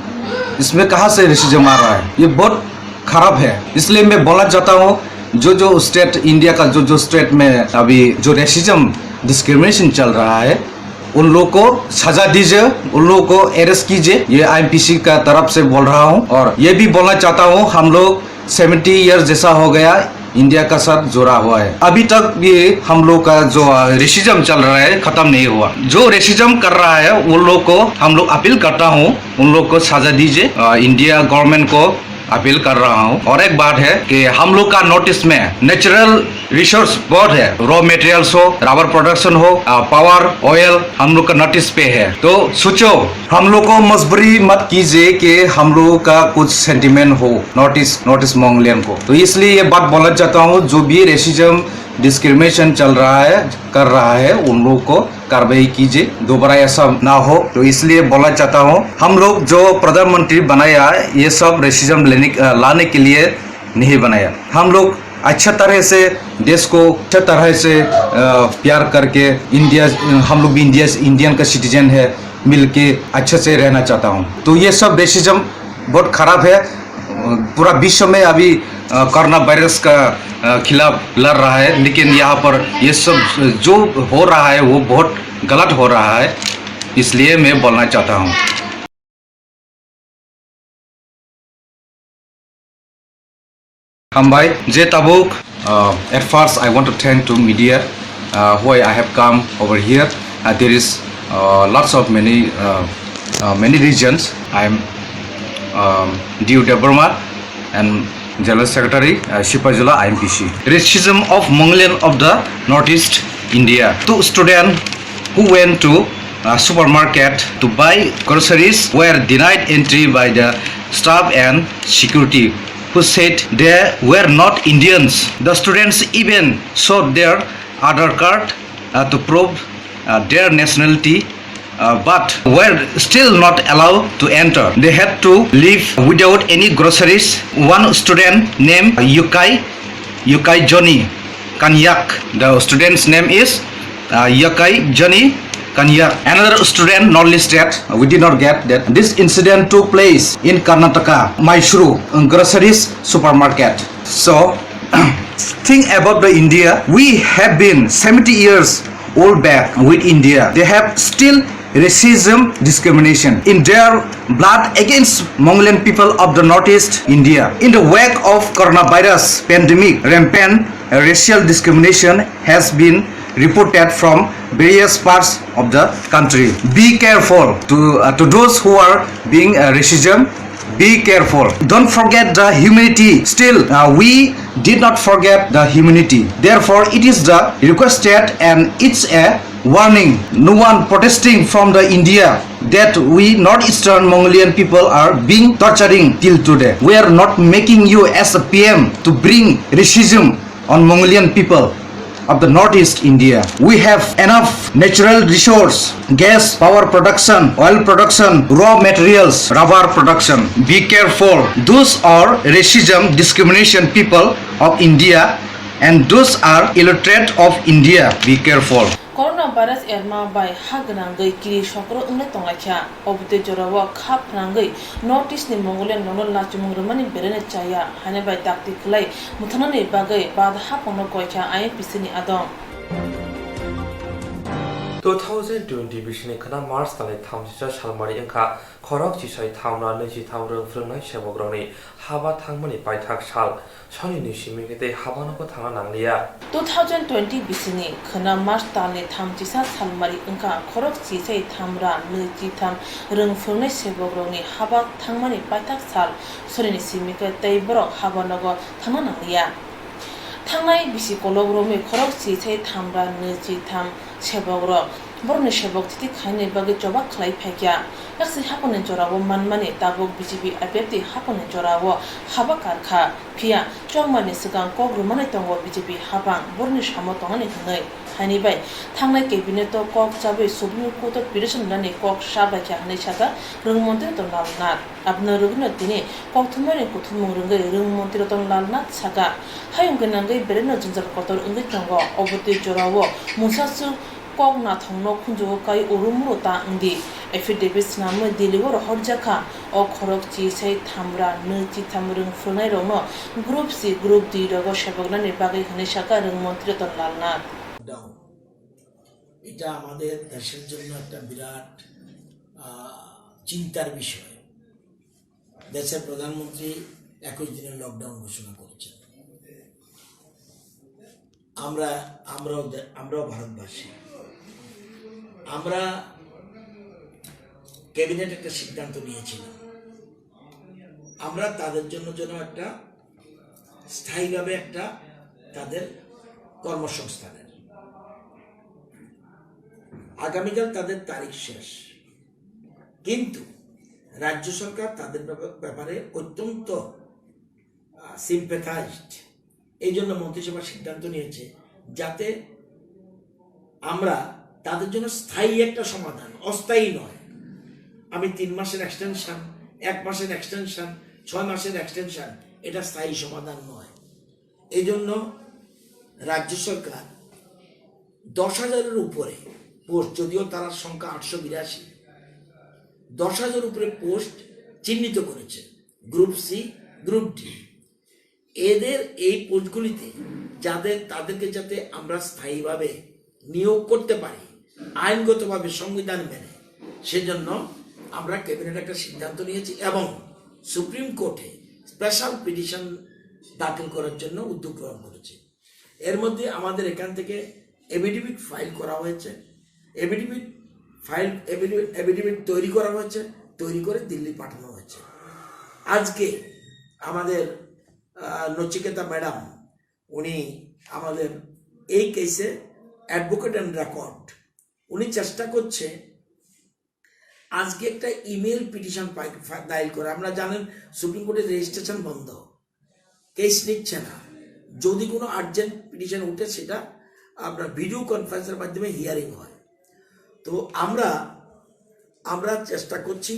इसमें कहाँ से रेसिज्म आ रहा है? ये बहुत खराब है। इसलिए मैं बोलना चाहता हूँ, जो जो स्टेट, इंडिया का जो जो स्टेट में अभी जो रेसिज्म, डिस्क्रिमिनेशन चल रहा है, उन लोग को सजा दीजिए, उन लोगों को अरेस्ट कीजिए। ये आईएमपीसी का तरफ से बोल रहा हूँ। और ये भी बोलना चाहता हूँ, हम लोग सेवेंटी ईयर जैसा हो गया, इंडिया का साथ जुड़ा हुआ है। अभी तक ये हम लोग का जो, अ, रेसिज्म चल रहा है, खत्म नहीं हुआ। जो रेसिज्म कर रहा है, उन लोग को हम लोग अपील करता हूँ, उन लोग को सजा दीजिए। अ, इंडिया गवर्नमेंट को अपील कर रहा हूँ। और एक बात है कि हम लोग का नॉर्थ ईस्ट में नेचुरल रिसोर्स बहुत है, रॉ मटेरियल्स हो, रबर प्रोडक्शन हो, अ, पावर, ऑयल हम लोग का नॉर्थ ईस्ट पे है। तो सोचो, हम लोग को मजबूरी मत कीजिए कि हम लोगों का कुछ सेंटिमेंट हो north east, north east Mongolian को। तो इसलिए ये बात बोलना चाहता हूँ, जो भी रेसिज्म, डिस्क्रिमिनेशन चल रहा है, कर रहा है, उन लोगों को कार्रवाई कीजिए, दोबारा ऐसा ना हो। तो इसलिए बोलना चाहता हूँ, हम लोग जो प्रधानमंत्री बनाया है, ये सब रेसिज्म लेने, अ, लाने के लिए नहीं बनाया। हम लोग अच्छा तरह से देश को अच्छा तरह से, अ, प्यार करके इंडिया, हम लोग भी इंडिया, इंडियन का सिटीजन है, मिलके अच्छे से रहना चाहता हूँ। तो ये सब रेसिज्म बहुत खराब है। पूरा विश्व में अभी, अ, कोरोना वायरस का, अ, खिलाफ लड़ रहा है, लेकिन यहाँ पर ये सब जो हो रहा है वो बहुत गलत हो रहा है, इसलिए मैं बोलना चाहता हूँ। Hambai, je tabuk, uh, at first I want to thank to media, uh, why I have come over here. Uh, there is, uh, lots of many, uh, uh, many reasons. I am, um, D U Debbarma and General Secretary, uh, Sipaijala I M P C. Racism of Mongolian of the Northeast India. Two students who went to a supermarket to buy groceries were denied entry by the staff and security, who said they were not Indians. The students even showed their Aadhaar card, uh, to prove, uh, their nationality, uh, but were still not allowed to enter. They had to leave without any groceries. One student named Yukai, Yukai Johnny Kanyak. The student's name is, uh, Yukai Johnny Kanyak. Another student not listed. We did not get that. This incident took place in Karnataka, Mysuru, groceries supermarket. So, think about the India. We have been seventy years old back with India. They have still racism discrimination in their blood against Mongolian people of the Northeast India. In the wake of coronavirus pandemic, rampant racial discrimination has been reported from various parts of the country. Be careful to, uh, to those who are being, uh, racism. Be careful. Don't forget the humanity. Still, uh, we did not forget the humanity. Therefore, it is the requested and it's a warning. No one protesting from the India that we Northeastern Mongolian people are being torturing till today. We are not making you as a P M to bring racism on Mongolian people. of the Northeast India. We have enough natural resource, gas, power production, oil production, raw materials, rubber production. Be careful. Those are racism, discrimination people of India, and those are illiterate of India. Be careful. Corona virus erma bai ha gwnangwi kiri sokro wngnai tonglaikha. Obotwi jorao kha phnangwi North East ni Mongolian rokno lachimung rwmani berene chaya, haini bai dakti kwlai mwthangnani bagwi bad hapungno koikha I N P C ni adong. Two thousand twenty bisini khwna March talni thamchisa salmari wngkha khorok chisai thamra nwichitham rwng phrwngnai sebokrokni haba thangmani paithak sal. Sonini simi khe tei habano bo thangna nangliya. Two thousand twenty bisini khwna March talni thamchisa salmari wngkha khorok chisai thamra nwichitham rwng phrwngnai sebokrokni haba thangmani paithak sal. Sonini simi khe tei borok habanogo thangna nangliya. Thangnai bisi kolok romwi khorok chisai thamra nwichitham sebokrok borokni sebok thiti khainani bagwi choba khlai phaikha. Yaksi haphangni jorao manmani tabuk B J P I P F T haphangni jorao haba karkha. Phiya chongmani swkang kok rwmani tongo B J P haphang borokni samo tongnani hwnwi. Haini bai thangnai cabinet-o kok chabwi Supreme Court-o petition rwnani kok sabaikha hwnwi sakha rwng montri Ratan Lal Nath. Abono rwgwino tini kokthumnani kuthumung rwngwi rwng montri Ratan Lal Nath sakha, hayung gwnangwi bereno jwngjal kotor wngwi tongo. Obotwi jorao mungsa swk kok nathokno khunjugo kai uru muru ta wngdi. Affidavit swnamwi Delhi-o rohorjakha. O khorok chisai thamra nwichitham rwng phrwngnairokno Group C, Group D rogo seboknani bagwi hwnwi sakha rwng montri Ratan Lal Nath. এটা আমাদের দেশের জন্য একটা বিরাট, আহ, চিন্তার বিষয়। দেশের প্রধানমন্ত্রী একুশ দিনের লকডাউন ঘোষণা করেছেন। আমরা, আমরাও দে-, আমরাও ভারতবাসী। আমরা ক্যাবিনেট একটা সিদ্ধান্ত নিয়েছিলাম, আমরা তাদের জন্য যেন একটা স্থায়ীভাবে একটা তাদের কর্মসংস্থানের। আগামীকাল তাদের তারিখ শেষ, কিন্তু রাজ্য সরকার তাদের ব্যাপা-, ব্যাপারে অত্যন্ত, আহ, সিম্প্যাথাইজড। এই জন্য মন্ত্রিসভা সিদ্ধান্ত নিয়েছে যাতে আমরা তাদের জন্য স্থায়ী একটা সমাধান, অস্থায়ী নয়। আমি তিন মাসের এক্সটেনশন, এক মাসের এক্সটেনশন, ছয় মাসের এক্সটেনশন, এটা স্থায়ী সমাধান নয়। এই জন্য রাজ্য সরকার দশ হাজারের উপরে পোস্ট, যদিও তার সংখ্যা আটশো বিরাশি, দশ হাজার উপরে পোস্ট চিহ্নিত করেছে, গ্রুপ সি, গ্রুপ ডি। এদের এই পোস্টগুলিতে যাদের, তাদেরকে যাতে আমরা স্থায়ীভাবে নিয়োগ করতে পারি আইনগতভাবে, সংবিধান মেনে, সেজন্য আমরা ক্যাবিনেট একটা সিদ্ধান্ত নিয়েছি এবং সুপ্রিম কোর্টে স্পেশাল পিটিশন দাখিল করার জন্য উদ্যোগ গ্রহণ করেছি। এর মধ্যে আমাদের এখান থেকে এফিডেভিট ফাইল করা হয়েছে, এফিডেভিট ফাইল, এফিডেভিট, এফিডেভিট তৈরি করা হয়েছে, তৈরি করে দিল্লি পাঠানো হয়েছে। আজকে আমাদের, আহ, নচিকেতা ম্যাডাম, উনি আমাদের এই কেসে অ্যাডভোকেট অ্যান্ড রেকর্ড, উনি চেষ্টা করছে আজকে একটা ইমেল পিটিশন দাখিল করে। আপনারা জানেন সুপ্রিম কোর্টের রেজিস্ট্রেশন বন্ধ, কেস নিচ্ছে না। যদি কোনো আর্জেন্ট পিটিশন উঠে, সেটা আপনার ভিডিও কনফারেন্সের মাধ্যমে হিয়ারিং হয়। তো আমরা, আমরা চেষ্টা করছি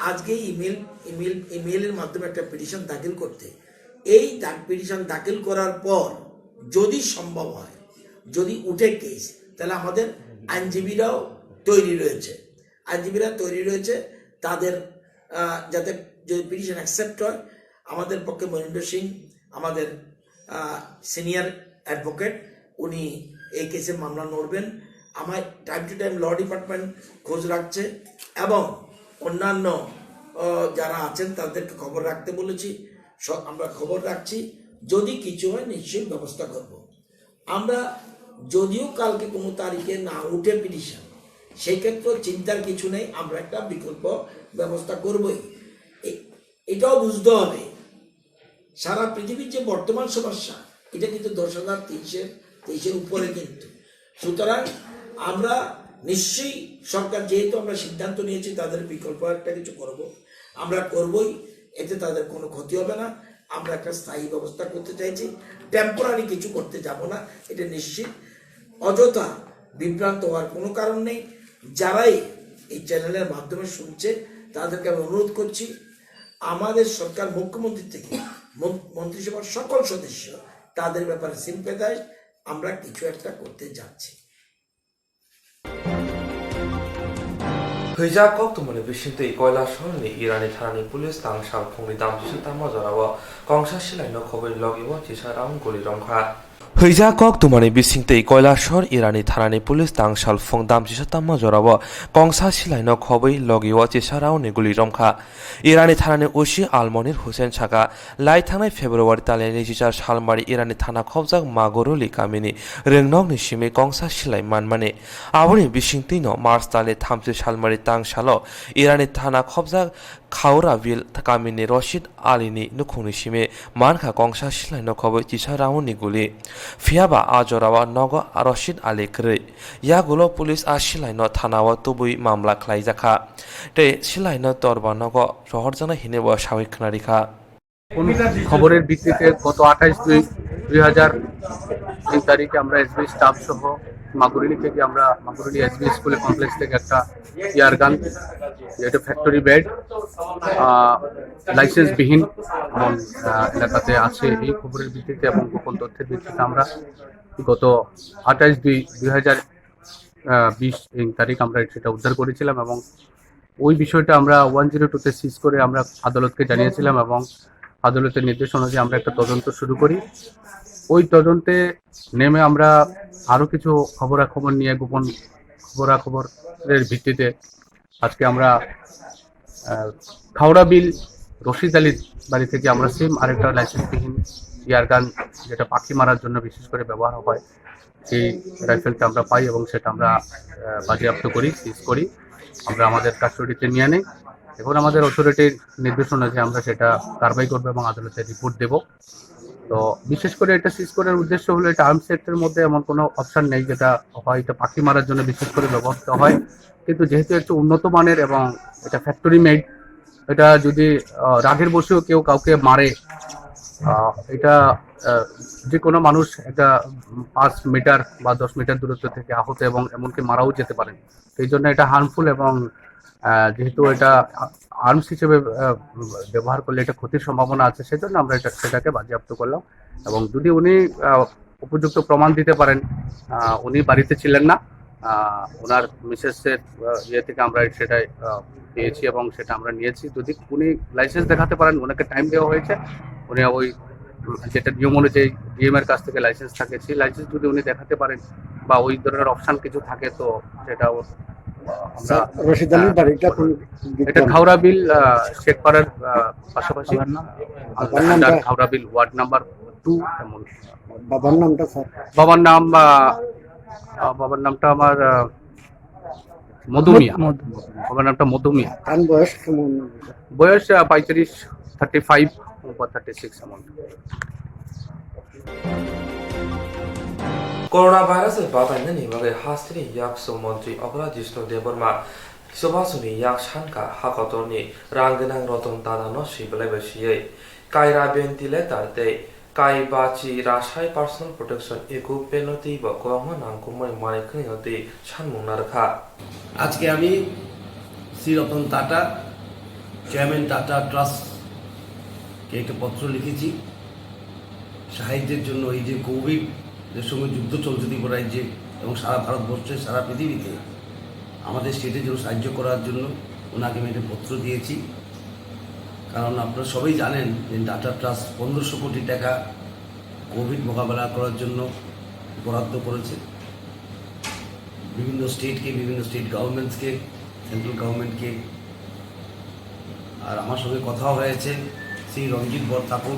আজকে ইমেল, ইমেল, ইমেলের মাধ্যমে একটা পিটিশন দাখিল করতে। এই দা-, পিটিশন দাখিল করার পর যদি সম্ভব হয়, যদি উঠে কেস, তাহলে আমাদের আইনজীবীরাও তৈরি রয়েছে, আইনজীবীরা তৈরি রয়েছে। তাদের, আহ, যাতে যদি পিটিশন অ্যাকসেপ্ট হয়, আমাদের পক্ষে মহেন্দ্র সিং, আমাদের, আহ, সিনিয়র অ্যাডভোকেট, উনি এই কেসে মামলা লড়বেন। আমার time to time law department খোঁজ রাখছে এবং অন্যান্য, আহ, যারা আছেন তাদেরকে খবর রাখতে বলেছি। স-, আমরা খবর রাখছি, যদি কিছু হয় নিশ্চয়ই ব্যবস্থা করব। আমরা যদিও কালকে কোনো তারিখে না উঠে পিটিশন, সেক্ষেত্রেও চিন্তার কিছু নেই, আমরা একটা বিকল্প ব্যবস্থা করবই। এ-, এটাও বুঝতে হবে, সারা পৃথিবীর যে বর্তমান সমস্যা, এটা কিন্তু দশ হাজার তেইশের, তেইশের উপরে কিন্তু। সুতরাং আমরা নিশ্চয়ই সরকার, যেহেতু আমরা সিদ্ধান্ত নিয়েছি, তাদের বিকল্প একটা কিছু করব, আমরা করবই, এতে তাদের কোনো ক্ষতি হবে না। আমরা একটা স্থায়ী ব্যবস্থা করতে চাইছি। টেম্পোরারি কিছু করতে যাব না, এটা নিশ্চিত। অযথা বিভ্রান্ত হওয়ার কোনো কারণ নেই। যারাই এই চ্যানেলের মাধ্যমে শুনছে, তাদেরকে আমি অনুরোধ করছি, আমাদের সরকার, মুখ্যমন্ত্রী থেকে মন- মন্ত্রিসভার সকল সদস্য, তাদের ব্যাপারে সিম্প্যাথাইজ, আমরা কিছু একটা করতে যাচ্ছি। Hwijak koktwmani bisingtwi Koilashorni Irani thanani police tangsal phungni damchisa tamo jorao kongsa silaino khobwi logi o chisa round guli romkha. Hwijak koktwmani bisingtwi Koilashor Irani thanani police tangsal phung damchisa tamo jorao kongsa silaino khobwi logi o chisa roundni guli romkha. Irani thanani O C Almonir Hussein saka, lai thangnai February talni niji char salmari Irani thana khobjak Maguruli kamini rwngnokni simi kongsa silai manmani. Aboni bisingtwino March talni thamchi salmari tangsalo Irani thana khobjak Khaurabil kamini Rashid Alini nukhungni simi mankha kongsa silaino khobwi chisa roundni guli. Phiyaba a jorao nogo Rashid Ali kwrwi. Yagulo police a silaino thanao tubui mamla khlaijakha. Tei silaino torba nogo rohorjaknai hinwi bo sawi khwnarikha. কোন খবরের ভিত্তিতে গত আঠাইশ দুই দুই হাজার তিন তারিখে আমরা এসবি স্টাফ সহ মাগুরিনি থেকে আমরা মাগুরিনি এসবি স্কুল কমপ্লেক্স থেকে একটা ইয়ার গান, যেটা ফ্যাক্টরি বেড, লাইসেন্স বিহীন এবং আহ, এলাকাতে আছে। এই খবরের ভিত্তিতে এবং গোপন তথ্যের ভিত্তিতে আমরা গত আঠাইশ দুই দুই হাজার বিশ এই তারিখ আমরা সেটা উদ্ধার করেছিলাম এবং ওই বিষয়টা আমরা ওয়ান জিরো টুতে সিজ করে আমরা আদালতকে জানিয়েছিলাম এবং আদালতের নির্দেশ অনুযায়ী আমরা একটা তদন্ত শুরু করি। ওই তদন্তে নেমে আমরা আরও কিছু খবরাখবর নিয়ে, গোপন খবরাখবরের ভিত্তিতে আজকে আমরা আহ, খাওড়া বিল রশিদ আলীর বাড়ি থেকে আমরা সেম আরেকটা লাইসেন্সবিহীন ইয়ারগান, যেটা পাখি মারার জন্য বিশেষ করে ব্যবহার হয়, সেই রাইফেলটা আমরা পাই এবং সেটা আমরা আহ, বাজেয়াপ্ত করি, সিজ করি। আমরা আমাদের কাস্টডিতে নিয়ে নিই। এখন আমাদের অথরিটির নির্দেশনা যে আমরা সেটা কারবাই করবো এবং আদালতে রিপোর্ট দেব। তো বিশেষ করে এটা সিজ করার উদ্দেশ্য হলো, এটা আর্মস অ্যাক্টের মধ্যে এমন কোনো অপশন নেই যেটা হয়তো পাখি মারার জন্য বিশেষ করে ব্যবহৃত হয়, কিন্তু যেহেতু একটু উন্নত মানের এবং এটা ফ্যাক্টরি মেড, এটা যদি আহ, রাগের বশেও কেউ কাউকে মারে, আহ, এটা আহ, যে কোনো মানুষ একটা পাঁচ মিটার বা দশ মিটার দূরত্ব থেকে আহত এবং এমনকি মারাও যেতে পারেন। সেই জন্য এটা হার্মফুল এবং আহ, যেহেতু এটা আর্মস হিসেবে আহ, ব্যবহার করলে এটা ক্ষতির সম্ভাবনা আছে, সেজন্য আমরা এটা সেটাকে বাজেয়াপ্ত করলাম। এবং যদি উনি আহ, উপযুক্ত প্রমাণ দিতে পারেন, আহ, উনি বাড়িতে ছিলেন না, আহ, ওনার মিসেসের আহ, ইয়ে থেকে আমরা সেটাই আহ, পেয়েছি এবং সেটা আমরা নিয়েছি। যদি উনি লাইসেন্স দেখাতে পারেন, ওনাকে টাইম দেওয়া হয়েছে, উনি ওই উম, যেটা নিয়ম অনুযায়ী ডিএম এর কাছ থেকে লাইসেন্স থাকে, সেই লাইসেন্স যদি উনি দেখাতে পারেন বা ওই ধরনের অপশন কিছু থাকে, তো সেটা ওর, আহ, আমরা স্যার, রশিদ আলীর আহ, বাড়িটা কোন দিকে? এটা খাওড়া বিল আহ, শেখপাড়ার আহ, পাশাপাশি বাবার নামটা? খাওড়া বিল ওয়ার্ড নাম্বার টু এমন। বাবার নামটা স্যার? বাবার নাম আহ, আহ, বাবার নামটা আমার আহ, মধুমিয়া। বাবার নামটা মধুমিয়া। তার বয়স কেমন? বয়স আহ, পঁয়ত্রিশ, থার্টি ফাইভ বা থার্টি সিক্স এমন। Corona virus bai batainani bagwi hasteni yakso montri Opera Jishnu Debbarma Subhasuni yak sankha hakotorni rang gwnang Ratan Tata no swi belai bai swiwi kaira ventilator tei kai bachi rasai personal protection equipment no twibo kwbangma nangkukmani manwi khwnwi no twi sanmung narwkha. আজকে আমি শ্রী রতন Tata, chairman tata ট্রাস্টকে একটা পত্র লিখেছি সাহায্যের জন্য। এই যে কোভিডের সঙ্গে যুদ্ধ চলছে ত্রিপুরা রাজ্যে এবং সারা ভারতবর্ষে, সারা পৃথিবীতে, আমাদের স্টেটের জন্য সাহায্য করার জন্য ওনাকে আমি একটা পত্র দিয়েছি। কারণ আপনারা সবাই জানেন যে টাটা ট্রাস্ট পনেরোশো কোটি টাকা কোভিড মোকাবেলা করার জন্য বরাদ্দ করেছে বিভিন্ন স্টেটকে, বিভিন্ন স্টেট গভর্নমেন্টসকে, সেন্ট্রাল গভর্নমেন্টকে। আর আমার সঙ্গে কথাও হয়েছে শ্রী রঞ্জিত বরঠাকুর,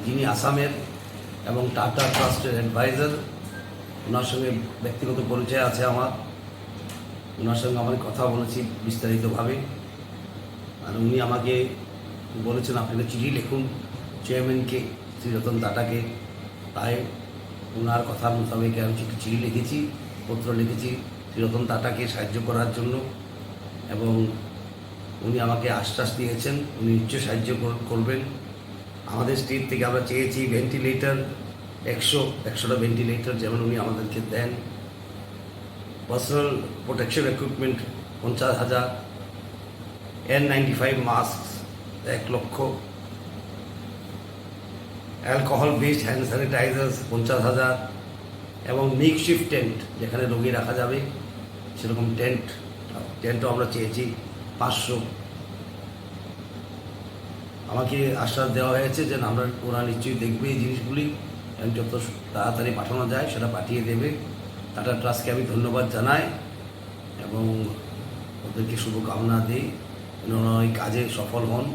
যিনি আসামের এবং টাটা ট্রাস্টের অ্যাডভাইজার। ওনার সঙ্গে ব্যক্তিগত পরিচয় আছে আমার। ওনার সঙ্গে আমি কথা বলেছি বিস্তারিতভাবে। আর উনি আমাকে বলেছেন, "আপনি একটা চিঠি লিখুন চেয়ারম্যানকে, শ্রী রতন টাটাকে।" তাই ওনার কথা মোতাবেক আমি একটি চিঠি লিখেছি, পত্র লিখেছি শ্রী রতন টাটাকে সাহায্য করার জন্য। এবং উনি আমাকে আশ্বাস দিয়েছেন উনি নিশ্চয় সাহায্য কর-, করবেন। আমাদের স্টেট থেকে আমরা চেয়েছি ভেন্টিলেটর একশো, একশোটা ভেন্টিলেটর যেমন উনি আমাদেরকে দেন, পার্সোনাল প্রোটেকশন ইকুইপমেন্ট পঞ্চাশ হাজার, এন নাইনটি ফাইভ মাস্ক এক লক্ষ, অ্যালকোহল বেসড হ্যান্ড স্যানিটাইজার্স পঞ্চাশ হাজার এবং মেকশিফট টেন্ট, যেখানে রোগী রাখা যাবে সেরকম টেন্ট, টেন্টও আমরা চেয়েছি পাঁচশো। আমাকে আশ্বাস দেওয়া হয়েছে যে আমরা, ওরা নিশ্চয়ই দেখবে এই জিনিসগুলি এবং যত তাড়াতাড়ি পাঠানো যায় সেটা পাঠিয়ে দেবে। টাটা ট্রাস্টকে আমি ধন্যবাদ জানাই এবং ওদেরকে শুভকামনা দিই যেন ওরা এই কাজে সফল হন।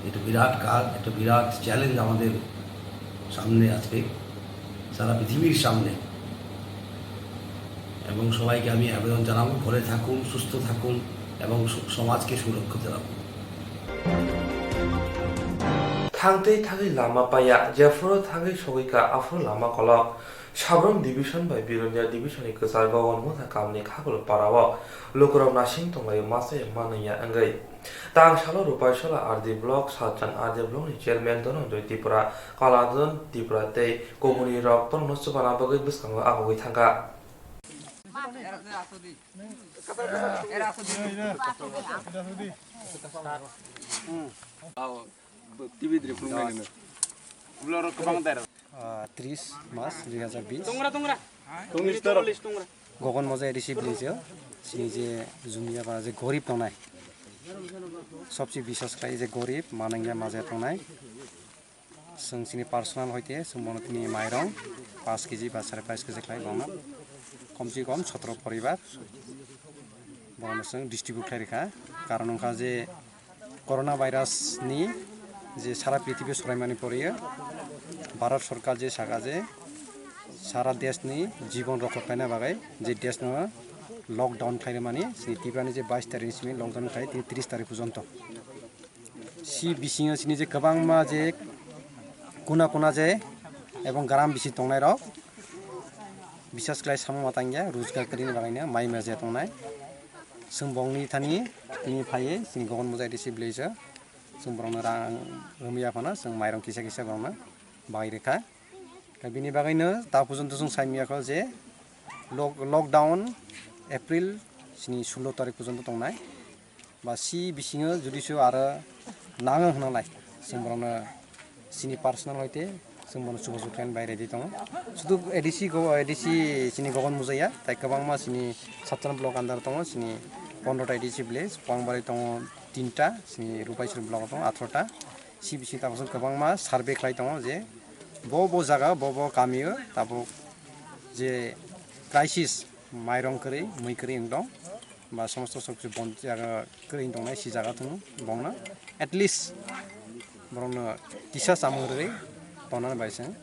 এটা বিরাট কাজ, একটা বিরাট চ্যালেঞ্জ আমাদের সামনে আজকে, সারা পৃথিবীর সামনে। এবং সবাইকে আমি আবেদন জানাবো, ঘরে থাকুন, সুস্থ থাকুন এবং স-, সমাজকে সুরক্ষিত রাখুন। Thangtwi thangwi lama paya, jephuru thangwi sogwi kha, aphuru lama kolok. Sabrum division bai Bironya division ni kwchar Gogon Motha kamni Khagul parao lukurok nasing tonglaio, masa ya manwi ya wngwi. Tang salo Rupaisala R D block, Satchan R D block ni chairman Dhananjoy Tripura, Kaladhan Tripura tei kubuni rok borokno chubana bagwi bwskango ahugwi thangkha. Ah, tris mas dui hazar bis. Gogon Moja A D C village o chini je jumia ba je gorib tongnai, sobse bisas khlai je gorib manangya maja tongnai. Chwng chini personal hoite chwng bono tini mairong paanch kg ba sare paanch kg khlai bono, komse kom sotro poribar bono chwng distribute khlai rikha. Karon wngkha je corona virus ni je sara prithibi soraimani poriyo Bharat Sorkar je saka je sara desh ni jibon rokha khlaina bagwi je desh no lockdown khlaimani, chini Tripura ni je bais tarikh ni simi lockdown khlai tini tris tarikh porjonto. Si bisingo chini je kwbangma je kuna kuna je ebong gram bisi tongnai rok bisas khlai samung ma tangya, rojgar kwrwini bagwino mai maja tongnai. Chwng bongni thani tini phaiwi chini Gogon Moja A D C village o chwng borokno rang rwmwi yaphano chwng mairong kisa kisa borokno bai rwkha. Bini bagwino ta porjonto chwng sai manya kho je lock-, lockdown April chini sullo tarik porjonto tongnai. Ba si bisingo judi se aro nango hwnalai, chwng borokno chini personal hoite chwng bono chubachu khlaina bai ready tongo. Sudu A D C go, A D C chini Gogon Moja ya, tai kwbangma chini Satchan block under tongo, chini pondro ta A D C village, Pangbarai tongo tinta, chini Rupaiswari block tongo atharoh ta. Si bisingo tabuk kwbangma survey khlai tongo je bo bo jaga, bo bo kamio tabuk je crisis, mairong kwrwi, mui kwrwi wng tong. Ba somosto sob kisi bon jaga kwrwi tongnai si jaga thung bongno at least borokno kisa chamung rwgwi tongnani bai chwng,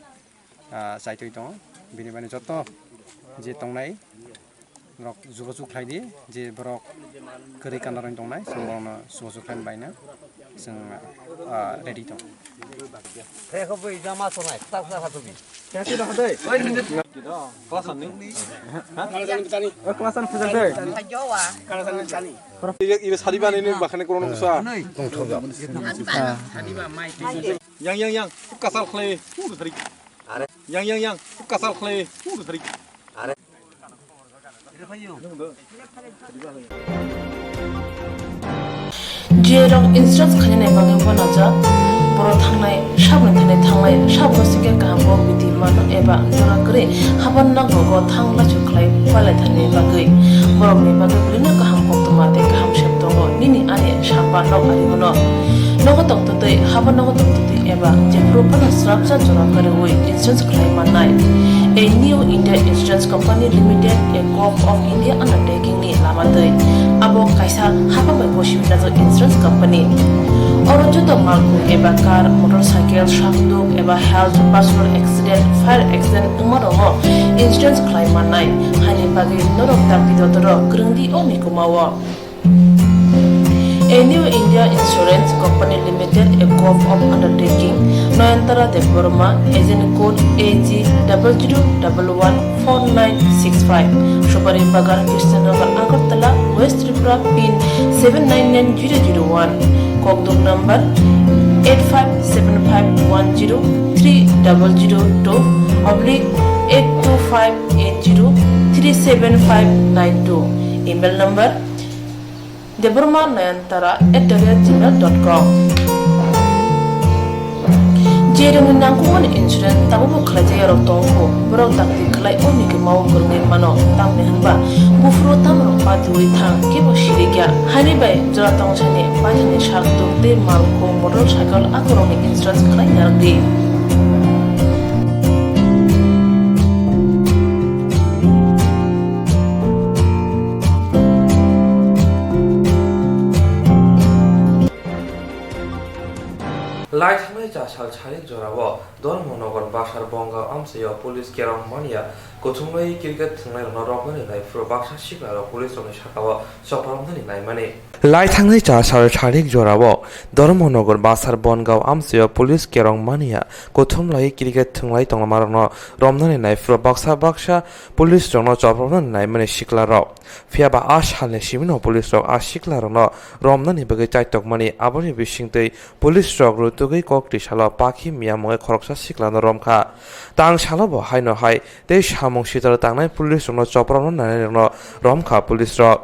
ah, chaitwi tongo. Bini bai joto je tongnai rok jugajug khlai di, je borok kwrwi kanda rwng tongnai chwng borokno jugajug khlaina baino chwng, ah, ready tong. Tei khe bui jama sonai, kwtal kwtal kha tongdi. Tei khe da dei. Class ani? Ha? Class ani pujak dei. Ibe, ibe sari bani ni bakhani kono nusa. Yang, yang, yang. Kasal khlai. Yang, yang, yang. Kasal khlai. Jerok insurance khainani bagwi uanajak, borok thangnai sabni thani thangnai sabno sikhe kaham kok bidi mano eba jora kwrwi haban nokrogo thang laisu khlai palai thani bagwi. Borokni bagwi bwlwino kaham koktwma tei kaham sep tongo nini ani sakba nok ari bono. Nogo tongtwtwi, haban nogo tongtwtwi eba jephuru phano srapsa jora kwrwi insurance khlai mannai. A New India Insurance Company Limited, a Govt of India undertaking ni lama twi. Abo kaisa haphang bai bo simi najak insurance company. Oro joto malkhung eba car, motorcycle, sakduk eba health, personal accident, fire accident wngma rokno insurance khlai mannai. Haini bagwi norok dakti dotoro kwrwng di o mikuma o. A New India Insurance Company Limited, a Govt of undertaking, Noyantara Debbarma, agent code A G double zero double one four nine six five, Supari Bagan, Krishnanagar, Agartala, West Tripura, pin seven nine nine zero zero one, kokduk number eight five seven five one zero three double zero two oblique eight two five eight zero three seven five nine two. Email number: debbarma nayantara at the rate gmail dot com. Je rangni nangkukmani insurance tabukbo khlaijak yarok tongkho, borok dakti khlai o nigwmao kwrwngwi mano, tamni hwnba buphuru tamrok patiwi thang kebo sirikya. Haini bai jora tongsani paithani sak tok tei malkhung motorcycle akorokni insurance khlai narwkdi. Lai thangnai cha sal sarik jorao Dharmanagar Basar Bongao amchaio police kerong mania kuthumlai cricket thwngnairokno romnani naiphuru baksa siklarok police rokni sakao chopropnani naimani. Lai thangnai cha sal sarik jorao Dharmanagar Basar Bongao amchaio police kerong mania kuthumlai cricket thwnglai tongmarokno romnani naiphuru baksa baksa police rokno chopropnani naimani siklarok. Phiyaba a salni simino police rok a siklarokno romnani bagwi chaitokmani, aboni bisingtwi police rok rutugwi kok twi salo pakhi miyamungwi khoroksa siklano romkha. Tang salo bo haino hai tei samung sitaro tangnai police rokno chopropno nanai rokno romkha police rok.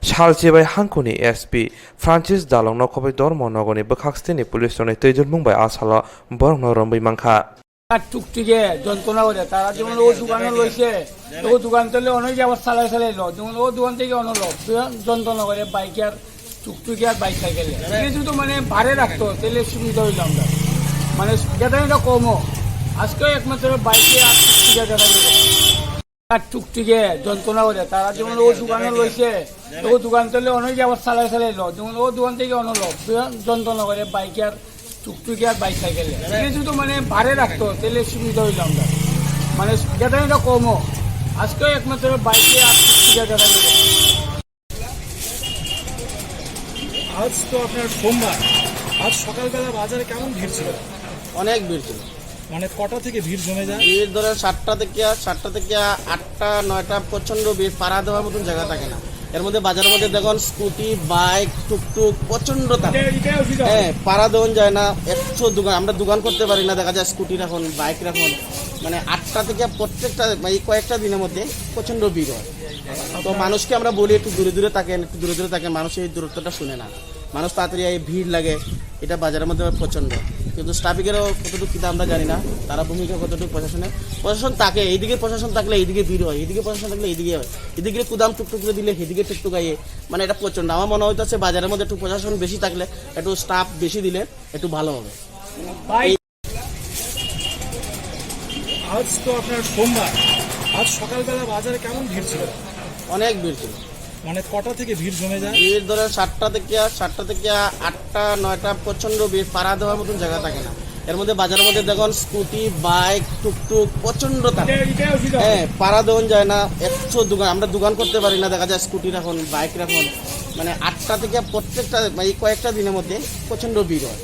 Sal chibai hangkuni S P Francis Dalongno khobwi Dharmanagarni bwkhak stini police rokni twijlmung bai a salo borokno romwi mankha. আর টুকটুকে যন্ত্রণা করে, তারা যেমন ও দোকানে লইছে, ও দোকান থেকে অনেক আবার চালাই চালাই লো, যেমন ও দোকান থেকে অন্য লো, যন্ত্রণা করে বাইকে আর টুকটুকে আর বাইক সাইকেলে। কিন্তু তো মানে ভাড়ে রাখতো, তাহলে সুবিধা হইলো আমরা। মানে যাতায়াতটা কমও। আজকেও একমাত্র বাইকে আর টুকটুকে যাতায়াত করে। আর টুকটুকে যন্ত্রণা করে, তারা যেমন ও দোকানে লইছে, ও দোকান থেকে অনেক আবার চালাই চালাই লো, যেমন ও দোকান থেকে অন্য লো, যন্ত্রণা করে বাইকে আর টুকটুকি আর বাইক সাইকেলে। কিন্তু তো মানে ভাড়ে রাখতো, তাহলে সুবিধা হইলো আমরা। মানে যাতায়াতটা কমও। আজকেও একমাত্র বাইকে আর টুকটুকি আর যাতায়াত করে। আজ তো আপনার সোমবার, আজ সকালবেলা বাজারে কেমন ভিড় ছিল? অনেক ভিড় ছিল। মানে কটা থেকে ভিড় জমে যায়? ভিড় ধরেন সাতটা থেকে, সাতটা থেকে আটটা, নয়টা প্রচণ্ড ভিড়, পাড়া দেওয়ার মতন জায়গা থাকে না। এর মধ্যে বাজারের মধ্যে দেখুন স্কুটি, বাইক, টুকটুক প্রচণ্ড তাড়া। হ্যাঁ, পাড়া দেওয়ান যায় না, একশো দোকান, আমরা দোকান করতে পারি না, দেখা যায় স্কুটি রাখুন, বাইক রাখুন, মানে আটটা থেকে প্রত্যেকটা, এই কয়েকটা দিনের মধ্যে প্রচণ্ড ভিড় হয়। তো মানুষকে আমরা বলি একটু দূরে দূরে থাকেন, একটু দূরে দূরে থাকেন, মানুষ এই দূরত্বটা শুনে না। মানুষ তাড়াতাড়ি এই ভিড় লাগে, এটা বাজারের মধ্যে প্রচণ্ড। কিন্তু ট্রাফিকেরও কতটুকু কিতা আমরা জানি না, তারা ভূমিকা কতটুকু প্রশাসনের। প্রশাসন থাকে, এইদিকে প্রশাসন থাকলে এইদিকে ভিড় হয়, এইদিকে প্রশাসন থাকলে এইদিকে হয়, এদিকে কুদাম টুকটুক করে দিলে সেদিকে টুকটুক আইয়ে, মানে এটা প্রচণ্ড। আমার মনে হইতেছে বাজারের মধ্যে একটু প্রশাসন বেশি থাকলে, একটু স্টাফ বেশি দিলে একটু ভালো হবে। আজ তো আপনার সোমবার, আজ সকালবেলা বাজারে কেমন ভিড় ছিল? অনেক ভিড় ছিল। মানে কটা থেকে ভিড় জমে যায়? ভিড় ধরেন সাতটা থেকে, সাতটা থেকে আটটা, নয়টা প্রচণ্ড ভিড়, পাড়া দেওয়ার মতন জায়গা থাকে না। এর মধ্যে বাজারের মধ্যে দেখুন স্কুটি, বাইক, টুকটুক প্রচণ্ড তাড়া। হ্যাঁ, পাড়া দেওয়ান যায় না, একশো দোকান, আমরা দোকান করতে পারি না, দেখা যায় স্কুটি রাখুন, বাইক রাখুন, মানে আটটা থেকে প্রত্যেকটা, এই কয়েকটা দিনের মধ্যে প্রচণ্ড ভিড় হয়।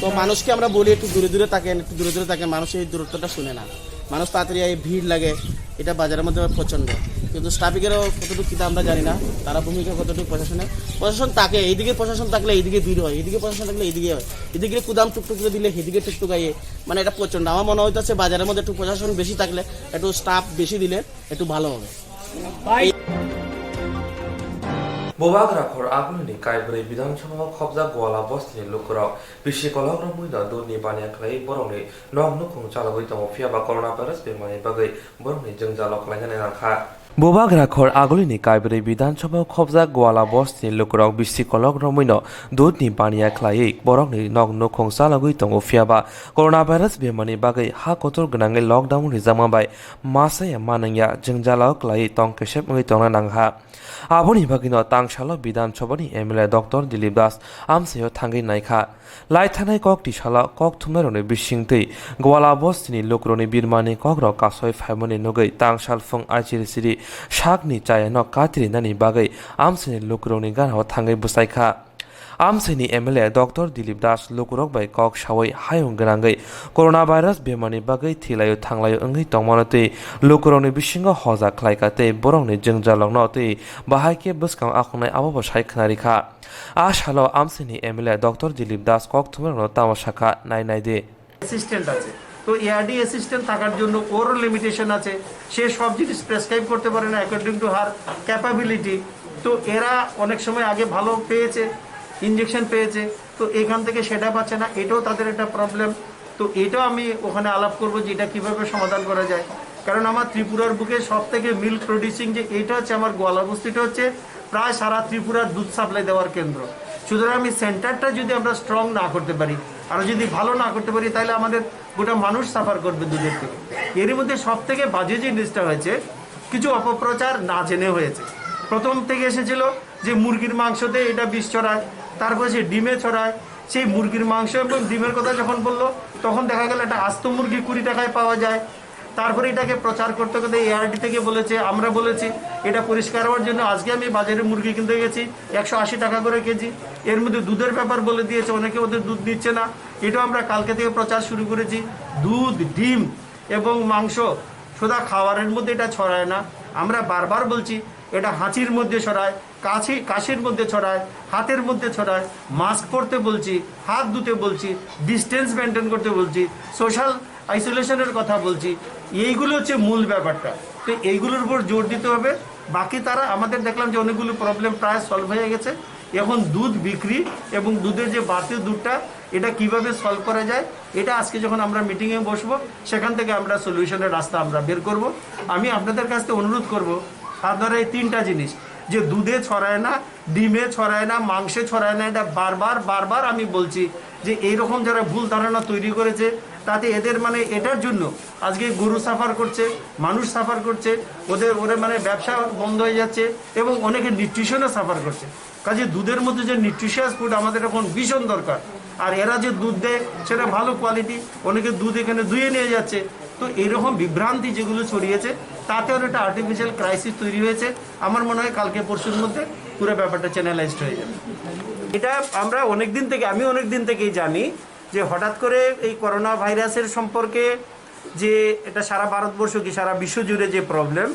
তো মানুষকে আমরা বলি একটু দূরে দূরে থাকেন, একটু দূরে দূরে থাকেন, মানুষ এই দূরত্বটা শুনে না। মানুষ তাড়াতাড়ি এই ভিড় লাগে, এটা বাজারের মধ্যে প্রচণ্ড। কিন্তু ট্রাফিকেরও কতটুকু কিতা আমরা জানি না, তারা ভূমিকা কতটুকু প্রশাসনের। প্রশাসন থাকে, এইদিকে প্রশাসন থাকলে এইদিকে ভিড় হয়, এইদিকে প্রশাসন থাকলে এইদিকে হয়, এদিকে কুদাম টুকটুক করে দিলে সেদিকে টুকটুক আইয়ে, মানে এটা প্রচণ্ড। আমার মনে হইতেছে বাজারের মধ্যে একটু প্রশাসন বেশি থাকলে একটু স্টাফ বেশি দিলে একটু ভালো হবে। Bubagra khor agulini Kaibrwi Bidhan Sabha o khopjak Gwala bostini lukurok bisi kolok romwi no dudni baniya khlaiwi borokni nok nukhung chalogwi tongo, phiya ba corona virus bemani bagwi borokni jwngjalo khlainani nangkha. Bubagra khor agulini Kaibrwi Bidhan Sabha o khopjak Gwala bostini lukurok bisi kolok romwi no dudni baniya khlaiwi borokni nok nukhung chalogwi tongo, phiya ba corona virus bemani bagwi ha kotor gwnangwi lockdown rijakma bai masa ya manwng ya jwngjalo khlaiwi tong kesep wngwi tongna nangkha. Aboni bagwino tangsalo Bidhan Sabhani M L A Doctor Dilip Das amchaio thangwi naikha. Lai thanai kok tisalo kok thumnairokni bisingtwi Gwala bostini lukurokni birmani kokrok kasoi phaimani nugwi tangsal phung aichiri siri sakni chayano katrinani bagwi amchaini lukurokni ganao thangwi bwchaikha. Amchaini M L A Doctor Dilip Das lukurok bai kok sawi hayung gwnangwi coronavirus bemarni bagwi thilaio thanglaio wngwi tongmano tei lukurokni bisingo hoja khlaikha tei borokni jwngjalrokno tei bahai khe bwskang akhungnai abobo sai khwnarikha. A salo Amchaini M L A Doctor Dilip Das kok thumarokno tamo sakha, nai nai di. Assistant আছে। তো ARD assistant থাকার জন্য ওরও লিমিটেশন আছে। সে সব জিনিস প্রেসক্রাইব করতে পারে না অ্যাকর্ডিং টু হার ক্যাপাবিলিটি। তো এরা অনেক সময় আগে ভালো পেয়েছে, ইঞ্জেকশন পেয়েছে, তো এখান থেকে সেটা পাচ্ছে না, এটাও তাদের একটা প্রবলেম। তো এটাও আমি ওখানে আলাপ করবো যে এটা কিভাবে সমাধান করা যায়। কারণ আমার ত্রিপুরার বুকে সব থেকে মিল্ক প্রডিউসিং যে এটা হচ্ছে আমার গোয়ালা বস্তিটা হচ্ছে প্রায় সারা ত্রিপুরার দুধ সাপ্লাই দেওয়ার কেন্দ্র। সুতরাং আমি সেন্টারটা যদি আমরা স্ট্রং না করতে পারি, আর যদি ভালো না করতে পারি, তাহলে আমাদের গোটা মানুষ সাফার করবে দুধের থেকে। এরই মধ্যে সব থেকে বাজে জিনিসটা হয়েছে, কিছু অপপ্রচার না জেনে হয়েছে। প্রথম থেকে এসেছিল যে মুরগির মাংসতে এটা বিষ ছড়ায়, তারপরে সে ডিমে ছড়ায়। সেই মুরগির মাংস এবং ডিমের কথা যখন বললো, তখন দেখা গেল একটা আস্ত মুরগি কুড়ি টাকায় পাওয়া যায়। তারপরে এটাকে প্রচার করতে করতে এআরডি থেকে বলেছে, আমরা বলেছি, এটা পরিষ্কার হওয়ার জন্য আজকে আমি বাজারে মুরগি কিনতে গেছি, একশো আশি টাকা করে কেজি। এর মধ্যে দুধের ব্যাপার বলে দিয়েছে, অনেকে ওদের দুধ নিচ্ছে না। এটাও আমরা কালকে থেকে প্রচার শুরু করেছি। দুধ, ডিম এবং মাংস শুধু খাবারের মধ্যে এটা ছড়ায় না। আমরা বারবার বলছি, এটা হাঁচির মধ্যে ছড়ায়, কাশি কাশির মধ্যে ছড়ায়, হাতের মধ্যে ছড়ায়। মাস্ক পরতে বলছি, হাত ধুতে বলছি, ডিস্টেন্স মেনটেন করতে বলছি, সোশ্যাল আইসোলেশনের কথা বলছি। এইগুলো হচ্ছে মূল ব্যাপারটা। তো এইগুলোর উপর জোর দিতে হবে। বাকি তারা আমাদের দেখলাম যে অনেকগুলো প্রবলেম প্রায় সলভ হয়ে গেছে। এখন দুধ বিক্রি এবং দুধের যে বাড়তি দুধটা, এটা কিভাবে সলভ করা যায়, এটা আজকে যখন আমরা মিটিংয়ে বসবো, সেখান থেকে আমরা সলিউশনের রাস্তা আমরা বের করব। আমি আপনাদের কাছ থেকে অনুরোধ করব, আপনারা এই তিনটা জিনিস, যে দুধে ছড়ায় না, ডিমে ছড়ায় না, মাংসে ছড়ায় না, এটা বারবার বারবার আমি বলছি যে এইরকম যারা ভুল ধারণা তৈরি করেছে, তাতে এদের মানে এটার জন্য আজকে গরু সাফার করছে, মানুষ সাফার করছে, ওদের ওরে মানে ব্যবসা বন্ধ হয়ে যাচ্ছে এবং অনেকে নিউট্রিশনও সাফার করছে। কাজে দুধের মধ্যে যে নিউট্রিশিয়াস ফুড আমাদের এখন ভীষণ দরকার। আর এরা যে দুধ দেয়, সেটা ভালো কোয়ালিটি, অনেকে দুধ এখানে দুয়ে নিয়ে যাচ্ছে। তো এইরকম বিভ্রান্তি যেগুলো ছড়িয়েছে, তাতে অনেকটা আর্টিফিশিয়াল ক্রাইসিস তৈরি হয়েছে। আমার মনে হয় কালকে পরশুর মধ্যে পুরো ব্যাপারটা চ্যানেলাইজড হয়ে যাবে। এটা আমরা অনেক দিন থেকে, আমি অনেক দিন থেকেই জানি যে হঠাৎ করে এই করোনা ভাইরাসের সম্পর্কে যে এটা সারা ভারতবর্ষ কি সারা বিশ্বজুড়ে যে প্রবলেম,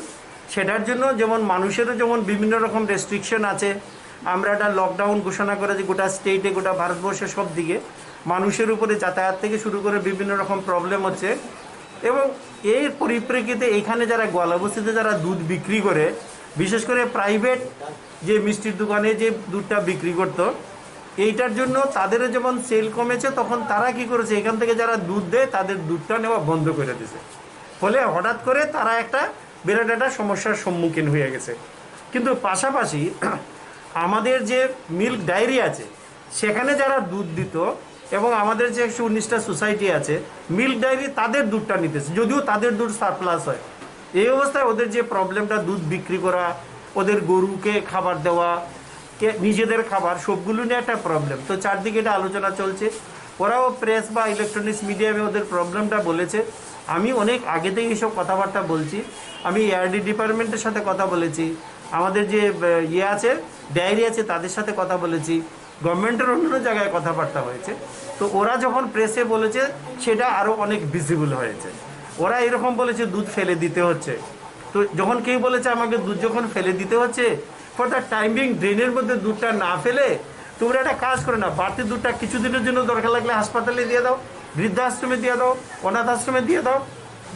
সেটার জন্য যেমন মানুষেরও যেমন বিভিন্ন রকম রেস্ট্রিকশন আছে। আমরা একটা লকডাউন ঘোষণা করেছি গোটা স্টেটে, গোটা ভারতবর্ষের সব দিকে। মানুষের উপরে যাতায়াত থেকে শুরু করে বিভিন্ন রকম প্রবলেম হচ্ছে। এবং এই পরিপ্রেক্ষিতে এখানে যারা গোয়ালা বস্তিতে যারা দুধ বিক্রি করে, বিশেষ করে প্রাইভেট যে মিষ্টির দোকানে যে দুধটা বিক্রি করতো, এইটার জন্য তাদেরও যেমন সেল কমেছে, তখন তারা কি করেছে, এখান থেকে যারা দুধ দেয় তাদের দুধটা নেওয়া বন্ধ করে দিয়েছে। ফলে হঠাৎ করে তারা একটা বিরাট একটা সমস্যার সম্মুখীন হয়ে গেছে। কিন্তু পাশাপাশি আমাদের যে মিল্ক ডায়েরি আছে, সেখানে যারা দুধ দিত এবং আমাদের যে একশো উনিশটা সোসাইটি আছে, মিল্ক ডায়েরি তাদের দুধটা নিতেছে, যদিও তাদের দুধ সারপ্লাস হয়। এই অবস্থায় ওদের যে প্রবলেমটা, দুধ বিক্রি করা, ওদের গরুকে খাবার দেওয়া, কে নিজেদের খাবার, সবগুলো নিয়ে একটা প্রবলেম। তো চারদিকে এটা আলোচনা চলছে। ওরাও প্রেস বা ইলেকট্রনিক্স মিডিয়ামে ওদের প্রবলেমটা বলেছে। আমি অনেক আগে থেকে এইসব কথাবার্তা বলছি। আমি এআরডি ডিপার্টমেন্টের সাথে কথা বলেছি, আমাদের যে আহ, ইয়ে আছে, ডায়েরি আছে, তাদের সাথে কথা বলেছি, গভর্নমেন্টের অন্যান্য জায়গায় কথাবার্তা হয়েছে। তো ওরা যখন প্রেসে বলেছে, সেটা আরও অনেক ভিজিবল হয়েছে। ওরা এরকম বলেছে দুধ ফেলে দিতে হচ্ছে। তো যখন কেউ বলেছে আমাকে দুধ যখন ফেলে দিতে হচ্ছে, ফর দ্য টাইমিং ড্রেনের মধ্যে দুধটা না ফেলে তোমরা একটা কাজ করে না, বাড়তি দুধটা কিছুদিনের জন্য দরকার লাগলে হাসপাতালে দিয়ে দাও, বৃদ্ধাশ্রমে দিয়ে দাও, অনাথ আশ্রমে দিয়ে দাও।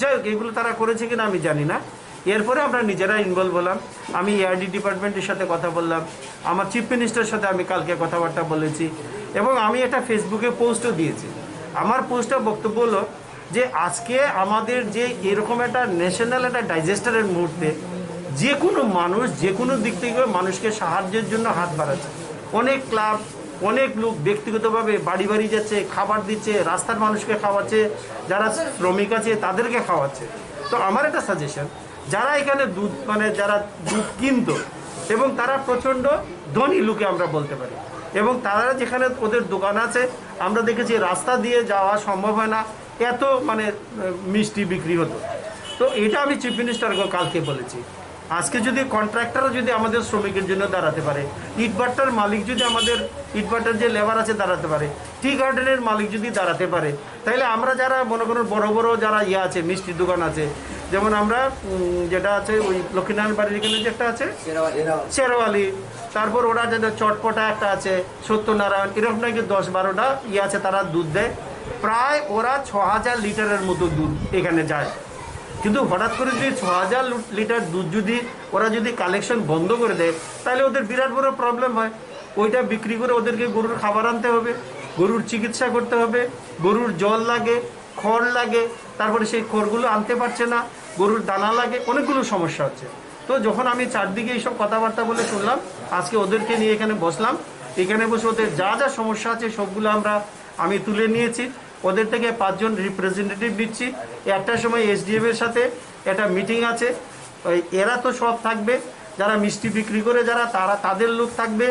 যাই হোক, এগুলো তারা করেছে কিনা আমি জানি না। এরপরে আমরা নিজেরা ইনভলভ হলাম। আমি এআরডি ডিপার্টমেন্টের সাথে কথা বললাম, আমার চিফ মিনিস্টারের সাথে আমি কালকে কথাবার্তা বলেছি এবং আমি একটা ফেসবুকে পোস্টও দিয়েছি। আমার পোস্টটা বক্তব্য হলো যে আজকে আমাদের যে এরকম একটা ন্যাশনাল একটা ডাইজাস্টারের মুহূর্তে যে কোনো মানুষ যে কোনো দিক থেকে মানুষকে সাহায্যের জন্য হাত বাড়াচ্ছে। অনেক ক্লাব, অনেক লোক ব্যক্তিগতভাবে বাড়ি বাড়ি যাচ্ছে, খাবার দিচ্ছে, রাস্তার মানুষকে খাওয়াচ্ছে, যারা শ্রমিক আছে তাদেরকে খাওয়াচ্ছে। তো আমার একটা সাজেশন, যারা এখানে দুধ মানে যারা দুধ কিনতো এবং তারা প্রচণ্ড ধনী লোকে আমরা বলতে পারি, এবং তারা যেখানে ওদের দোকান আছে আমরা দেখেছি রাস্তা দিয়ে যাওয়া সম্ভব হয় না, এত মানে আহ, মিষ্টি বিক্রি হতো। তো এটা আমি চিফ মিনিস্টারকে কালকে বলেছি। আজকে যদি কন্ট্রাক্টরও যদি আমাদের শ্রমিকের জন্য দাঁড়াতে পারে, ইটভাটার মালিক যদি আমাদের, ইটভাটার যে লেবার আছে দাঁড়াতে পারে, টি গার্ডেনের মালিক যদি দাঁড়াতে পারে, তাহলে আমরা যারা মনে করুন বড় বড় যারা ইয়ে আছে, মিষ্টির দোকান আছে, যেমন আমরা উম, যেটা আছে ওই লক্ষ্মীনারায়ণ বাড়ির এখানে যে একটা আছে, শেরওয়ালি, তারপর ওরা যাদের চটপটা একটা আছে, সত্যনারায়ণ, এরকম নাকি দশ বারোটা ইয়ে আছে, তারা দুধ দেয়। প্রায় ওরা ছ হাজার লিটারের মতো দুধ এখানে যায়। কিন্তু হঠাৎ করে যদি ছ হাজার লু- লিটার দুধ যদি ওরা যদি কালেকশন বন্ধ করে দেয়, তাহলে ওদের বিরাট বড় প্রবলেম হয়। ওইটা বিক্রি করে ওদেরকে গরুর খাবার আনতে হবে, গরুর চিকিৎসা করতে হবে, গরুর জল লাগে, খড় লাগে, তারপরে সেই খড়গুলো আনতে পারছে না, গরুর দানা লাগে, অনেকগুলো সমস্যা হচ্ছে। তো যখন আমি চারদিকে এইসব কথাবার্তা বলে শুনলাম, আজকে ওদেরকে নিয়ে এখানে বসলাম। এখানে বসে ওদের যা যা সমস্যা আছে সবগুলো আমরা, আমি তুলে নিয়েছি। ওদের থেকে পাঁচজন রিপ্রেজেন্টেটিভ নিচ্ছি। একটা সময় এসডিএম এর সাথে একটা মিটিং আছে। ওই এরা তো সব থাকবে, যারা মিষ্টি বিক্রি করে, যারা, তারা, তাদের লোক থাকবে,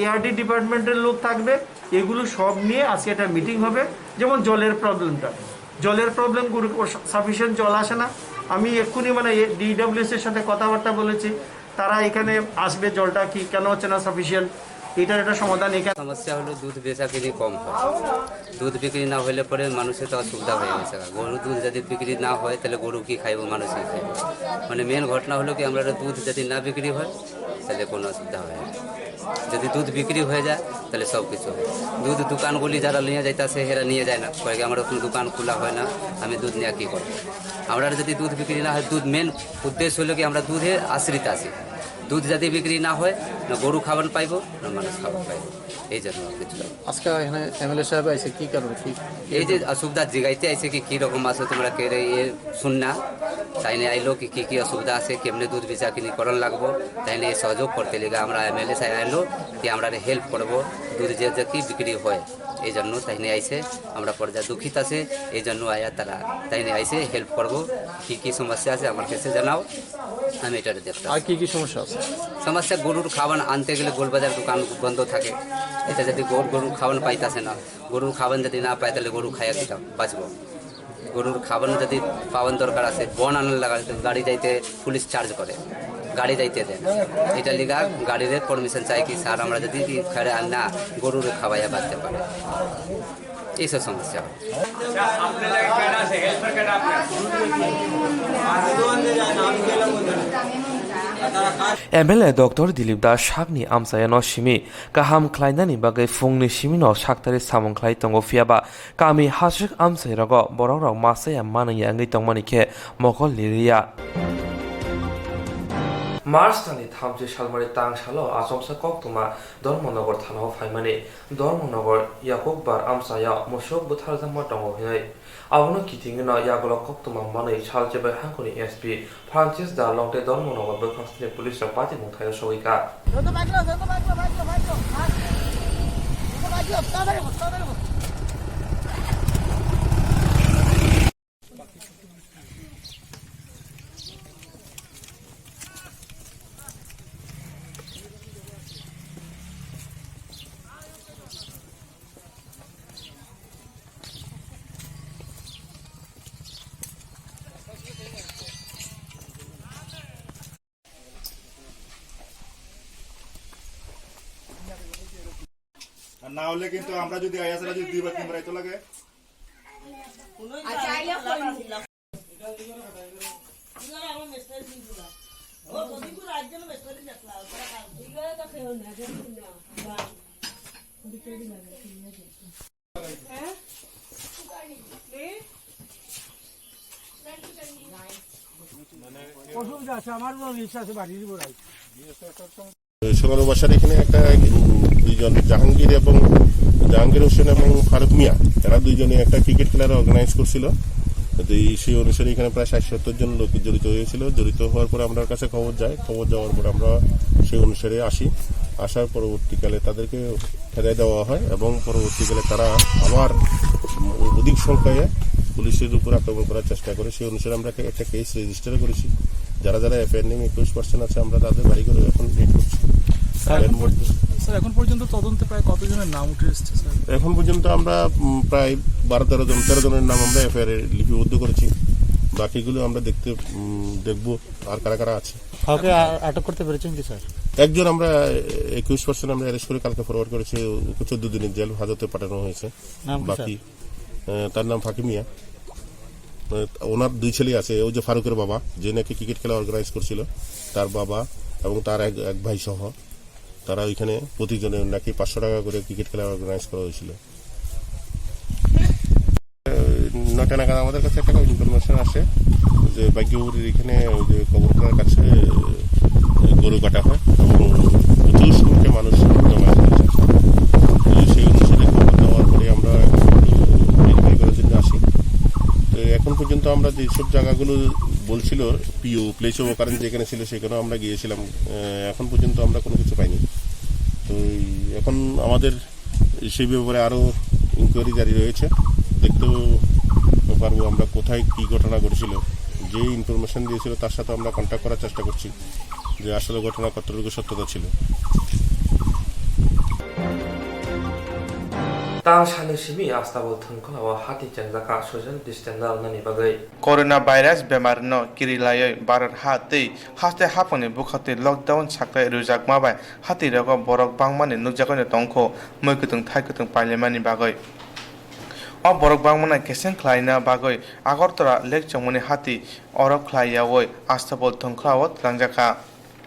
এআরডি ডিপার্টমেন্টের লোক থাকবে। এগুলো সব নিয়ে আজকে একটা মিটিং হবে। যেমন জলের প্রবলেমটা, জলের প্রবলেম, সাফিসিয়েন্ট জল আসে না। আমি এক্ষুনি মানে ডিডব্লিউএস এর সাথে কথাবার্তা বলেছি, তারা এখানে আসবে, জলটা কি কেন হচ্ছে না সাফিসিয়েন্ট, এটার একটা সমাধান এখানে। সমস্যা হলো দুধ বেচা কিনি কম হয়। দুধ বিক্রি না হইলে পরে মানুষের তো অসুবিধা হয়ে গেছে। গরু দুধ যদি বিক্রি না হয়, তাহলে গরু কি খাইবো, মানুষ কি খাইবো? মানে মেন ঘটনা হলো কি, আমরা দুধ যদি না বিক্রি হয়, তাহলে কোনো অসুবিধা হয় না। যদি দুধ বিক্রি হয়ে যায়, তাহলে সব কিছু হয়। দুধ দোকানগুলি যারা নিয়ে যাইতেছে, এরা নিয়ে যায় না, কয়েক আমরা কোনো দোকান খোলা হয় না, আমি দুধ নিয়ে কী করবো? আমরা যদি দুধ বিক্রি না হয়, দুধ মেন উদ্দেশ্য হলো কি, আমরা দুধে আশ্রিত আছি। দুধ যদি বিক্রি না হয়, না গরু খাবার পাইবো, না মানুষ খাবার পাইবো। এই জন্য আর কিছু না। আজকে এখানে এমএলএ সাহেব আইছে কি কারণে? কি এই যে অসুবিধা জিগাইতে আইছে কি, কি রকম আছো তোমরা, কে রে, এ শুন না, তাই নিয়ে আইলো কি, কি কি অসুবিধা আছে, কেমনে দুধ বেচা কিনি করন লাগবো, তাই নিয়ে সহযোগ করতে লেগে আমরা এমএলএ সাহেব আইলো কি আমরা হেল্প করবো, দুধ যে যে কি বিক্রি হয়, এই জন্য তাই নিয়ে আইছে। আমরা পর্যায়ে দুঃখিত আছে, এই জন্য আয়া তারা তাই নিয়ে আইছে, হেল্প করবো। কি কি সমস্যা আছে আমার কাছে জানাও, আমি এটা দেখতাম। আর কি কি সমস্যা আছে? সমস্যা, গরুর খাবার আনতে গেলে গোলবাজার দোকান বন্ধ থাকে, এটা যদি গরু, গরুর খাবার পাইতাছে না, গরুর খাবার যদি না পায়, তাহলে গরু খাইয়া কিতা বাঁচবো? গরুর খাবার যদি পাওয়ার দরকার আছে, বন আনার লাগা, তো গাড়ি যাইতে পুলিশ চার্জ করে, গাড়ি যাইতে দেয় না। এটা লিগা গাড়ির পারমিশন চাই কি, স্যার, আমরা যদি কি খারে আর না গরুর খাওয়াইয়া বাঁচতে পারে, এইসব সমস্যা হয়। MLA doctor Dilip Das sakni amchayano simi kaham khlainani bagwi phungni simino saktharwi samung khlai tongo, phiyaba kami hasik amchairogo borokrok masa ya manwi ya wngwi tongmani khe mokol liriya. March talni thamchi salmari tang salo achomsa koktwma Dharmanagar thanao phaimani Dharmanagar Yakubbar amchaya musuk butharjakma tongo hwnwi. Abono kitingwino yagulo koktwma manwi salchibai hangkoni S P Francis Darlong tei Dharmanagar bwkhastini police rok patimung thaio sogwi kha. আর না হলে কিন্তু আমরা যদি আইয়া ছাড়া যদি দুইবার তিনবার আইতো লাগে। আচ্ছা, আইয়া কই? অসুবিধা আছে, আমারও রিস্ক আছে বাড়ির উপর। সোনারু বাসার এখানে একটা, উম, দুইজন জাহাঙ্গীর এবং জাহাঙ্গীর হোসেন এবং ফারুক মিয়া, তারা দুইজনে একটা ক্রিকেট খেলার অর্গানাইজ করছিল। তো এই, সেই অনুসারে এখানে প্রায় ষাট সত্তর জন লোক জড়িত হয়েছিল। জড়িত হওয়ার পরে আমার কাছে খবর যায়, খবর যাওয়ার পরে আমরা সেই অনুসারে আসি। আসার পরবর্তীকালে তাদেরকে খেদাই দেওয়া হয় এবং পরবর্তীকালে তারা আবার, উম, অধিক সংখ্যায় পুলিশের উপর আক্রমণ করার চেষ্টা করে। সেই অনুসারে আমরা একটা, একটা কেস রেজিস্টার করেছি। যারা যারা এফআইআর নেম একুশ পার্সেন্ট আছে, আমরা তাদের বাড়ি করে এখন রেড করছি। স্যার, আর এর এখন পর-, মধ্যে স্যার, এখন পর্যন্ত তদন্তে প্রায় কতজনের নাম উঠে এসেছে, স্যার? এখন পর্যন্ত আমরা, উম, প্রায় বারো তেরো জন, তেরো জনের নাম আমরা এফআইআর লিপিবদ্ধ করেছি। বাকিগুলো আমরা দেখতে, উম, দেখব আর কারা কারা আছে। কাউকে আ-, আটক করতে পেরেছেন কি, স্যার? একজন আমরা, একুশ পার্সেন্ট আমরা অ্যারেস্ট করে কালকে ফরওয়ার্ড করেছি, ওকে চোদ্দ দিনের জেল হাজতে পাঠানো হয়েছে। নাম কি, স্যার? বাকি, আহ, তার নাম ফাকি মিয়া। আহ, ওনার দুই ছেলে আছে, ওই যে ফারুকের বাবা, যে নাকি ক্রিকেট খেলা অর্গানাইজ করছিল, তার বাবা এবং তার এক, এক ভাই সহ তারা ওইখানে প্রতিজনের নাকি পাঁচশো টাকা করে ক্রিকেট খেলা অর্গানাইজ করা হয়েছিল। নয়টা নাগাদ আমাদের কাছে একটা ইনফরমেশন আসে যে ভাগ্যপুরীর এখানে ওই যে কবরটার কাছে, আহ, গরু কাটা হয় এবং প্রচুর সংখ্যক মানুষ জমায়েত হয়েছে। তো সেই অনুসারে খবর দেওয়ার পরে আমরা ভেরিফাই করার জন্য আসি। তো এখন পর্যন্ত আমরা যেসব জায়গাগুলো বলছিল, পিও প্লেস অফ অকারেন্স যেখানে ছিল, সেখানেও আমরা গিয়েছিলাম। আহ, এখন পর্যন্ত আমরা কোনো কিছু পাইনি। তো এই এখন আমাদের সেই ব্যাপারে আরও ইনকোয়ারি জারি রয়েছে। দেখতেও পারবো আমরা কোথায় কী ঘটনা ঘটেছিল। যে ইনফরমেশন দিয়েছিল, তার সাথে আমরা কন্ট্যাক্ট করার চেষ্টা করছি যে আসলে ঘটনা কতটুকু সত্যতা ছিল। Tang sani simi Astabol thwngkhwlao hati chengjak kha social distance nalnani bagwi. Corona virus bemarno kirilaiwi Bharat ha tei haste haphangni bwkhaktwi lockdown saklai rwjakma bai hatirogo borok bangmani nukjagwino tongkho, mui kwthwng thai kwthwng pailaimani bagwi. O borok bangmano keseng khlaina bagwi Agartala Lekchongmani hati oro khlai yaui Astabol thwngkhwlao twlangjakha.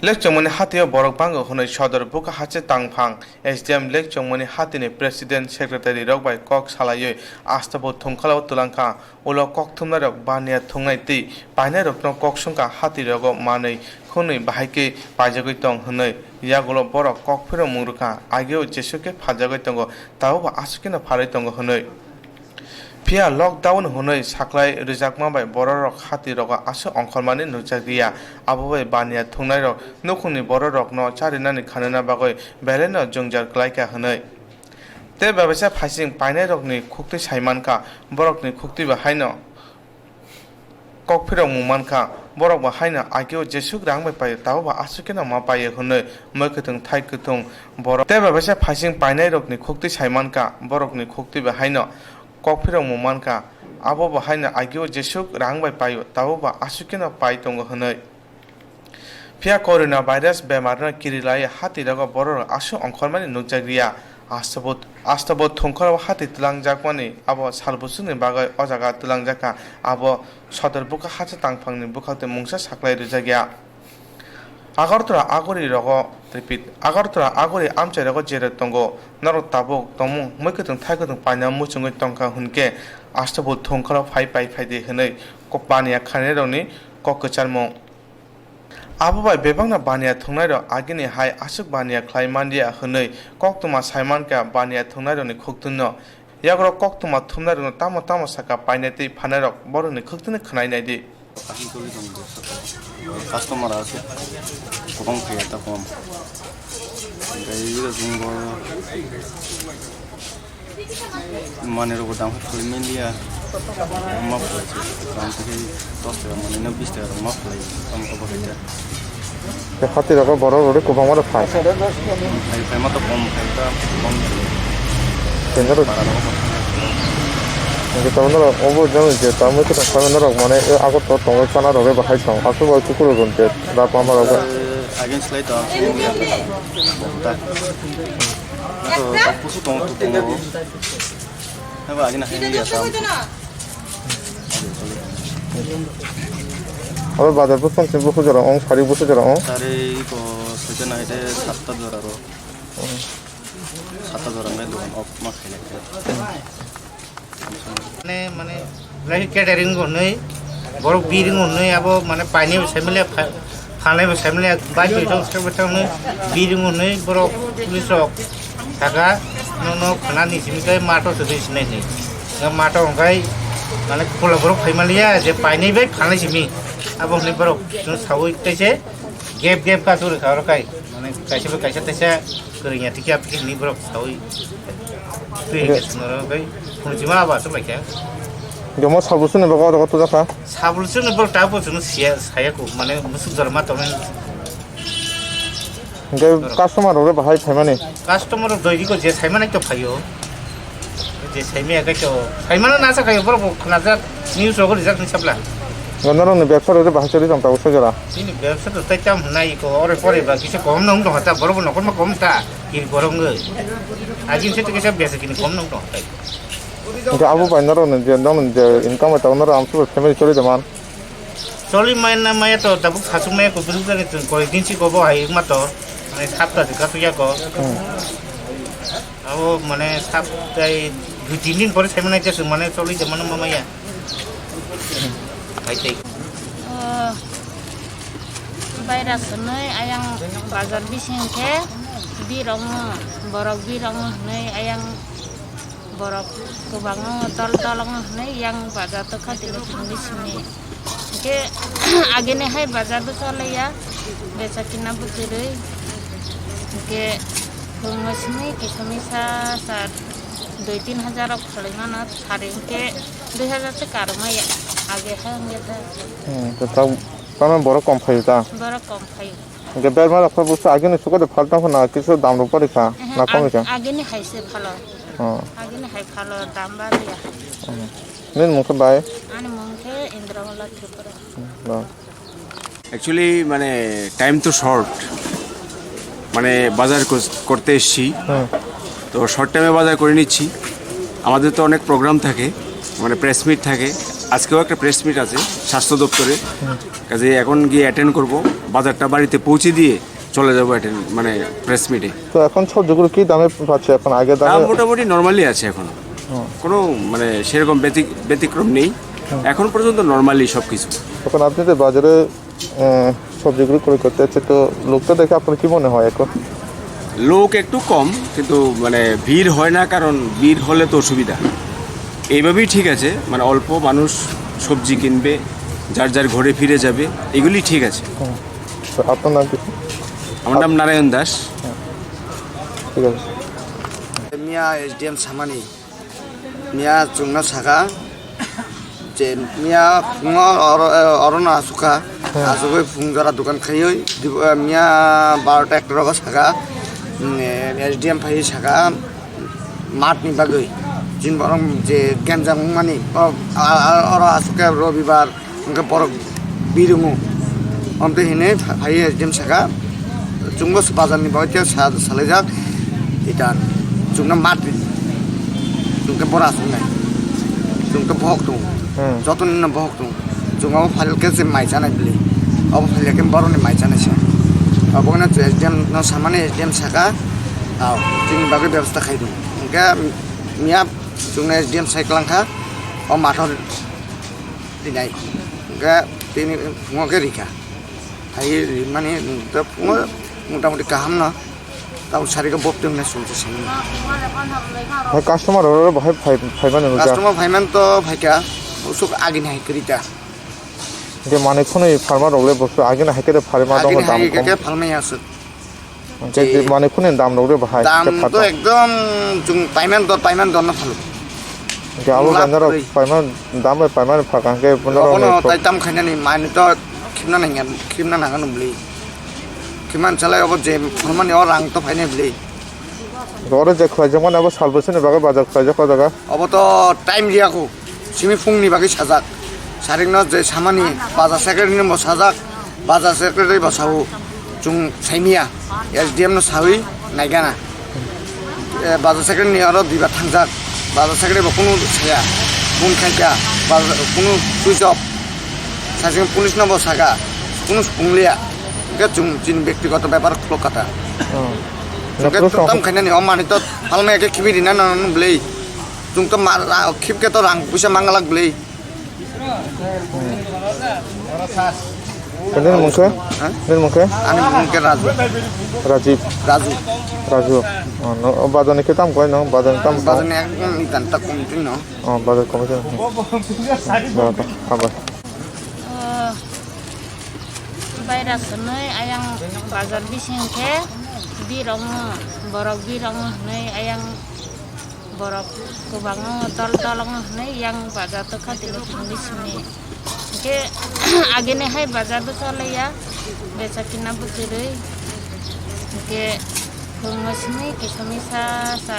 Lekchongmani hatio borok bango hwnwi sodor bwkha haste tangphang S D M Lekchongmani hatini president secretary rok bai kok salaiwi Astabol thwngkhwlao twlangkha. Ulo kok thumnairok baniya thungnai tei painairokno kok swngkha hatirogo manwi hwnwi bahai khe paijagwi tong hwnwi. Yagulo borok kok phirokmung rwkha, ageo jesuk khe phaljakgwi tongo, tabukbo aswk kheno phalwi tongo hwnwi. Phiya lockdown hwnwi saklai rwjakma bai bororok hatirogo aswk ongkhormani nukjak liya, abo bai baniya thungnairok nukhungni bororokno charinani khanana bagwi belaino jwngjal klaikha hwnwi. Tei bebaisa phaising painairokni khuktwi sai mankha, borokni khuktwi bo haino kok phirokmung mankha, borok bo haino ageo jesuk rang bai paio, tabukbo aswk kheno ma paio hwnwi mui kwthwng thai kwthwng borok. Tei bebaisa phaising painairokni khuktwi sai mankha, borokni khuktwi bo haino kok phirokmung mankha, abo bo haino ageo jesuk rang bai paio, tabukbo aswk kheno pai tongo hwnwi. Phiya corona virus bemarno kirilaiwi hatirogo bororok aswk ongkhormani nukjak liya. Astabot, Astabot thwngkhwlao hati twlangjakmani abo salbuchukni bagwi o jaga twlangjakha, abo sodor bwkha haste tangphangni bwkhaktwi mungsa saklai rwjakya. Agartala Agori rogo, repeat, Agartala Agori amchai rogo jera tongo, norok tabuk tongmung mui kwthwng thai kwthwng paina muchungwi tongkha hwnkhe Astabot thwngkhwlao phai pai phaidi hwnwi kok baniya khainairokni kok kwcharmung. Abo bai bebakno baniya thwngnairok agini hai aswk baniya khlai manliya hwnwi koktwma sai mankha baniya thwngnairokni khuktwino. Yagrok koktwma thumnairokno tamo tamo sakha painai tei phanairok borokni khuktwino khwnai naidi. Customer aswk kwbang phaiya ta kom. Tei bini bagwi bo Manwi rok bo dam khe manliya. Ma phalai se. Dam khe dos taka manwi na bis taka rok ma phalai. Tamo khe bo khe ta. Tei hati rok borok rok kwbangma rok phai. Phai, phai ma to kom khai ta, kom. Tei norok para rok bo. Hingke tamo norok obo jang je tamo khe tong phai norok mane, e, agot to tongo chana rok bahai tong. Aswk bai kukur rok je rat ma ma rok. Eh, against lai to. Ta. Ito, tapos itong tutungo. Haba, agina hini ya tam. Abo bazar bosong se buku jora ong, sari buku jora ong. Sari ko soja na ite satta jora ro. Satta jora ngai dokan ok ma khaile. Mane, mane, lai catering hwnwi, borok biring hwnwi, abo, mane, paini bo saimile, pha-, phalai bo saimile, bai twi thok, thok, thok hwnwi, biring hwnwi, borok, police rok, saka, no, no, khana ni simi kai mato sudi sinai ni. Nga mato hwnkhai, mane, khula borok phaimaliya, je paini bai phalai simi, abo hwnwi borok, no, sawi tei se, gap, gap ka suri kha oro kai, mane, kaisa bai kaisa teisa, Kwrwngya thikya phikni borok sawi twi hwnkhe swnaro bai phunukjima abo aswk laikha. Jomo sabusuni bago oro to jakha. Sabusuni borok ta bo chwngno siya, saya ko, mane musuk jora ma tongmani. Hingke customer rok bahai phaimani. Customer rok doiri ko je saimani to phaio. Je saimaya khe to, saimano nasa khaio borok bo khwnajak, news rogo rijak ni sabla. Norokni bebsa rok bahai choli tong tabuk sojora. Chini bebsa to tai tam hwnai ko ore pore ba kisa kom nong tong ta borok nokol ma kom ta kiri borok ngi. Ajin se to kisa besa kini kom nong tong tai. Hingke abo bai norokni je, norokni je income bai tongo norok amsuk bai family choli tongman. Choli maya na maya to tabuk sasuk maya ko bwswk jani chwng koi din si ko bo hai wngma to. Mane sap ta jika tuya ko. Hmm. Abo mane sap tai dui tin din pore sai mane je chwng mane choli je mane ma maya. Hai tai. Oh, baira swnwi ayang bazar bising khe birong borok birong hwnwi ayang Borok kwbangma dol dol wng hwnwi yang bazar tokha tini thangwi simi. Hwnkhe agini hai bazar bwsa laiya, becha kina bwtwrwi. Hwnkhe thwngwi simi kisa misa sa dui tin hajar rok kholwi mano, sari hwnkhe dui hajar se karwi maya age hai wngya ta. Hmm, to tamo borok kom phaio ta? Borok kom phaio. Hwnkhe berma rok khe bwsa agini suka de phaltang phano kisu dam rok pori kha, ehe, na kom ag-, kha? Agini hai se phalo. Oh. Agini hai phalo dam ba liya. Hmm. Nini mung khe bai? Ani mung khe Indramola Tripura. Hmm, ba. Actually, মানে, টাইম তো শর্ট, মানে, বাজার কর-, করতে এসছি। হুম। তো শর্ট টাইমে বাজার করে নিচ্ছি। আমাদের তো অনেক প্রোগ্রাম থাকে, মানে, প্রেস মিট থাকে। আজকেও একটা প্রেস মিট আছে স্বাস্থ্য দপ্তরে। হুম। কাজে এখন গিয়ে অ্যাটেন্ড করব, বাজারটা বাড়িতে পৌঁছে দিয়ে চলে যাবো অ্যাটেন্ড, মানে, প্রেস মিটে। তো এখন সবজিগুলো কি দামে পাচ্ছে এখন? আগের দাম দামে? মোটামুটি নরমালি আছে এখনো। হুম। কোনো, মানে, সেরকম ব্যতি-, ব্যতিক্রম নেই। হুম। এখন পর্যন্ত নরমালি সব কিছু। এখন আপনি তো বাজারে, আহ, সবজিগুলো ক্রয় করতে যাচ্ছেন, তো লোকটা দেখে আপনার কি মনে হয় এখন? লোক একটু কম, কিন্তু, মানে, ভিড় হয় না, কারণ ভিড় হলে তো অসুবিধা। এইভাবেই ঠিক আছে, মানে, অল্প মানুষ সবজি কিনবে, যার যার ঘরে ফিরে যাবে, এগুলি ঠিক আছে। হুম। তো আপনার নাম কি? আমার নাম নারায়ণ দাস। হুম। ঠিক আছে। Miya S D M samani, miya chwngno saka, je miya phungo oro, oro no asukha, hmm, asugwi phung jora dokan khaiwi, dib-, eh, miya barota ekta rogo saka, mm, eh, S D M phaiwi saka, mat ni bagwi, chini borok je genjang wngmani, o, a, a, oro asukhe robibar, Hwnkhe borok birungo. Omtwi hinwi pha-, phaiwi S D M saka, chwngbo bazarni bagwi tei sa-, salaijak, ita chwngno mat ridi. Chwngkhe bora aswknai. Chwngkhe bohok tongo. Hmm. Jotonino bohok tongo. Chwng abo phailkhe se mai chanai bwlwi. Abo phailkhe borokni mai chanai se. Obo wngkha S D M no samani S D M saka, ah, chini bagwi bebosta khai tongo. Hwnkhe miya chwngno S D M sai kwlangkha, o matho rinai. Hwnkhe tini phungo khe rikha. Hai rimani ta phungo motamoti kaham no. Tamo sari khe boptwi hwnwi sumsa simi. Hai customer rok bahai phai, phaimani nukha. Customer phaiman to phaikha, usuk agini hai kwrwi ta. Je manwi phunwi pharma rok le bosok agini hai khe de pharma. Agini dam hai khe kom. Khe phalmani aswk. Hwnkhe je manwi phunwi dam rok de bahai. Dam to ekdom chwng paiman dor, paiman dor no phalo. Hwnkhe abo ganja rok paiman dam bai paiman phalka hwnkhe bono rok. Obono tai tam khainani manwi to khimna nangya, khimna nangano bwlwi. Khiman salai obo je phalmani o rang to phainai bwlwi. Oro je khwlaijakmani abo sal bwswkni bagwi bazar khwlaijak o jaga. Obo to time riyakho. Simi phungni bagwi sajak. Saringno je samani bazar secretary-no bo sajak. Bazar secretary bo sao. Chwng saimia. S D M no sawi naigana. Eh, bazar secretary ni aro duibar thangjak. Bazar secretary bo kunu saya. Phone khaikha. Bazar kunu switch off. Sasing police no bo saka. Kunu phungliya. Hwnkhe chwng chini bektigoto bepar khulok kha ta. Oh. Hwnkhe tam khainani o manwi to phalmaya khe khibi rina nang nang bwlwi. Chwng to ma-, ra-, khibkhe to rang puisa mangalak bwlwi. Nini mung khe? Ha? Nini mung khe? Ani mung khe Raju. Rajib. Raju. Raju. Oh, no, oh, bazar ni khe tam koi no, bazar ni tam. Bazar ni ekdom itan ta kom twi no. Oh, bazar kom twi no. Ba, ba, ba. Oh, baira swnwi ayang bazar bising khe birong, borok birong hwnwi ayang Borok kwbangma dol dol wng hwnwi yang bazar tokha tini thangwi simi. Hwnkhe agini hai bazar bwsa laiya, becha kina bwtwrwi. Hwnkhe phwrwngma simi kisa misa sa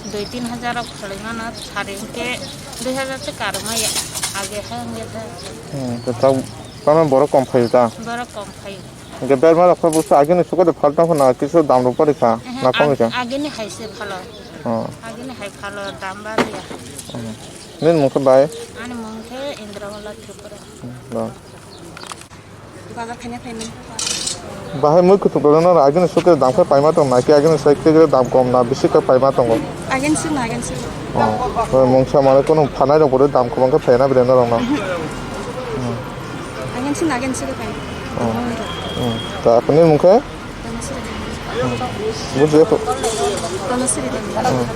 dui tin hajar rok kholwi mano, sari hwnkhe dui hajar se karwi maya. Age hai wngya kha. Hmm, to tamo borok kom phaio ta? Borok kom phaio. Hingke berma rok khe busa agini suka de phal tang na kisa dam rok pari kha, ehe, na kong ag-, kha? Agini hai se phalo. Oh. Agini hai phalo dam bari ya. Hmm. Nini mung khe bai? Ani mung khe Indramala Tripura. Hmm, ba. Bazar khaina phaimani. Bahai mui kutuk rok no agini suka de dam khe paima tong na khe agini sai khe dam kom na bisi khe paima tongo? Agini sik na, agini sik. Oh, mungsa mane kono phanai rok bo dam kom khe phaina bere no rok no. Hmm. Agin sin, agin sin kan. Oh. Hmm. Ta apni mung khe? Tanasiri. Hmm. Bujhe to. Tanasiri kan. Hmm.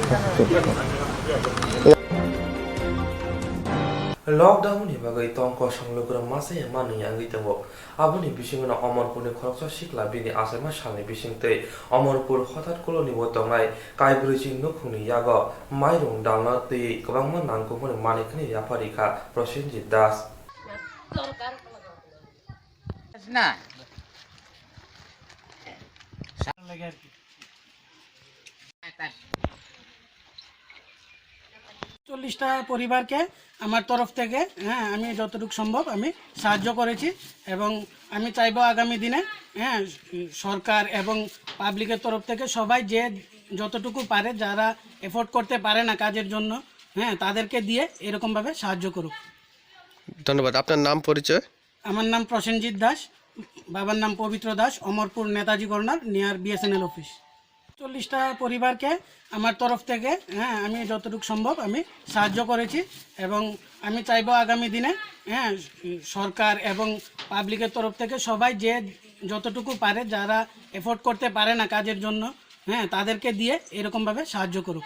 Lockdown ni bagwi tongkosong lugra masa ya manwi wngwi tongo. Aboni bisingo no Omorpurni khoroksa sikla bini achaima salni bisingtwi Omorpur Hothat koloni o tongnai kaibrwi chini nukhungni yago mairung dalna twi kwbangma nangkukmani manwi khani yapharwi kha Prosenjit Das. চল্লিশটা পরিবারকে আমার তরফ থেকে, হ্যাঁ, আমি যতটুকু সম্ভব আমি সাহায্য করেছি এবং আমি চাইবো আগামী দিনে, হ্যাঁ, সরকার এবং পাবলিকের তরফ থেকে সবাই যে যতটুকু পারে, যারা এফোর্ড করতে পারে না কাজের জন্য, হ্যাঁ, তাদেরকে দিয়ে এরকমভাবে সাহায্য করুক। ধন্যবাদ। আপনার নাম পরিচয়? আমার নাম প্রসেনজিৎ দাস, বাবার নাম Pabitra Das, Amarpur Netaji corner, near BSNL office. চল্লিশটা পরিবারকে আমার তরফ থেকে, হ্যাঁ, আমি যতটুকু সম্ভব আমি সাহায্য করেছি এবং আমি চাইবো আগামী দিনে, হ্যাঁ, সরকার এবং পাবলিকের তরফ থেকে সবাই যে যতটুকু পারে, যারা এফোর্ড করতে পারে না কাজের জন্য, হ্যাঁ, তাদেরকে দিয়ে এরকমভাবে সাহায্য করুক।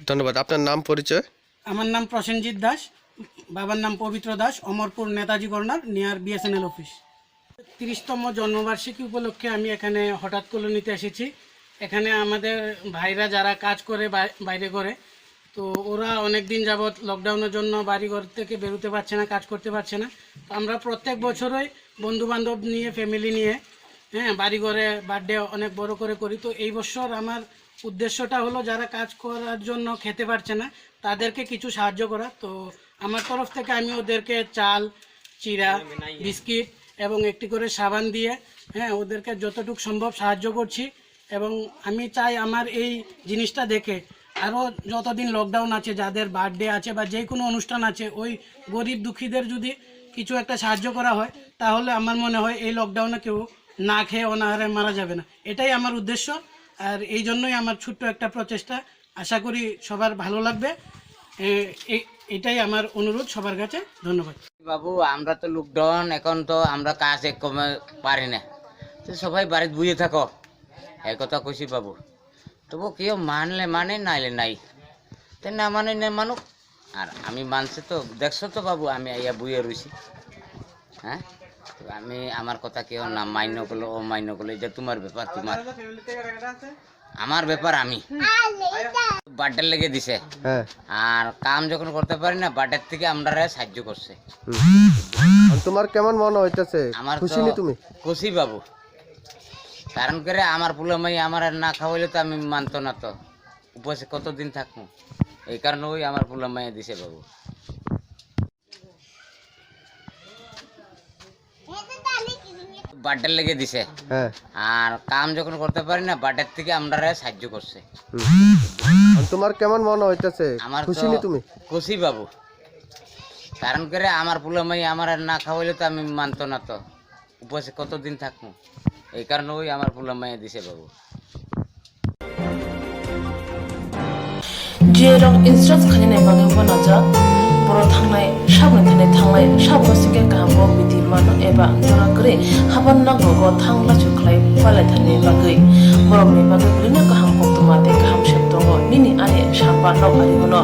ধন্যবাদ। আপনার নাম পরিচয়? আমার নাম প্রসেনজিৎ দাস, বাবার নাম Pabitra Das, Amarpur Netaji corner, near BSNL office. তিরিশতম জন্মবার্ষিকী উপলক্ষে আমি এখানে হঠাৎ কলোনিতে এসেছি। এখানে আমাদের ভাইরা যারা কাজ করে বাই-, বাইরে করে, তো ওরা অনেক দিন যাবৎ লকডাউনের জন্য বাড়ি ঘর থেকে বেরোতে পারছে না, কাজ করতে পারছে না। তো আমরা প্রত্যেক বছরই বন্ধু বান্ধব নিয়ে, ফ্যামিলি নিয়ে, হ্যাঁ, বাড়ি ঘরে বার্থডে অনেক বড় করে করি। তো এই বছর আমার উদ্দেশ্যটা হলো যারা কাজ করার জন্য খেতে পারছে না, তাদেরকে কিছু সাহায্য করা। তো আমার তরফ থেকে আমি ওদেরকে চাল, চিড়া, বিস্কিট এবং একটি করে সাবান দিয়ে, হ্যাঁ, ওদেরকে যতটুকু সম্ভব সাহায্য করছি। এবং আমি চাই আমার এই জিনিসটা দেখে আরও যতদিন লকডাউন আছে, যাদের বার্থডে আছে বা যে কোনো অনুষ্ঠান আছে, ওই গরিব দুঃখীদের যদি কিছু একটা সাহায্য করা হয়, তাহলে আমার মনে হয় এই লকডাউনে কেউ না খেয়ে অনাহারে মারা যাবে না। এটাই আমার উদ্দেশ্য, আর এই জন্যই আমার ছোট্ট একটা প্রচেষ্টা। আশা করি সবার ভালো লাগবে। এ, এ-, এটাই আমার অনুরোধ সবার কাছে। ধন্যবাদ। বাবু, আমরা তো লকডাউন, এখন তো আমরা কাজ এক কমে পারি না, তো সবাই বাড়িতে বসে থাকো, এই কথা কইছি বাবু। তবু কেউ মানলে মানে, নাইলে নাই। তে না মানে না মানুক। আর আমি মানছে তো, দেখছো তো বাবু, আমি আইয়া বইয়া রইছি। হ্যাঁ? তো আমি, আমার কথা কেউ না মান্য করলো, ও মান্য করলো, এটা তোমার ব্যাপার, তোমার। আমার ব্যাপার আমি। বার্থডে লেগে দিছে। হ্যাঁ। আর কাম যখন করতে পারি না, বার্থডে থেকে আমরা সাহায্য করছে। হুম। আর তোমার কেমন মনে হইতেছে? আমার খুশি তো নি তুমি? খুশি বাবু। কারণ করে আমার পোলা মাই আমার না খাওয়াইলে তো আমি মানতো না তো। উপাসে কতদিন থাকবো? এই কারণে ওই আমার পোলা মাইয়া দিছে বাবু। বার্থডে লেগে দিছে। হ্যাঁ। আর কাম যখন করতে পারি না, বার্থডে থেকে আমরা সাহায্য করছে। হুম। আর তোমার কেমন মনে হইতেছে? আমার খুশি তো নি তুমি? খুশি বাবু। কারণ করে আমার পোলা মাইয়া আমার না খাওয়াইলে তো আমি মানতো না তো। উপাসে কতদিন থাকবো? এই কারণে ওই আমার পোলা মাইয়া দিছে বাবু। G A rok insurance khainani bagwi uanajak. Borok thangnai, saboni thani thanglai, saboni singkhe kaham kok bidi mano eba jora kwrwi haban nogo thang lachu khlai palai thani bagwi. Borokni bagwi bwrwino kaham koktwma tei kaham sep tongo nini ani sapa nok ari bono.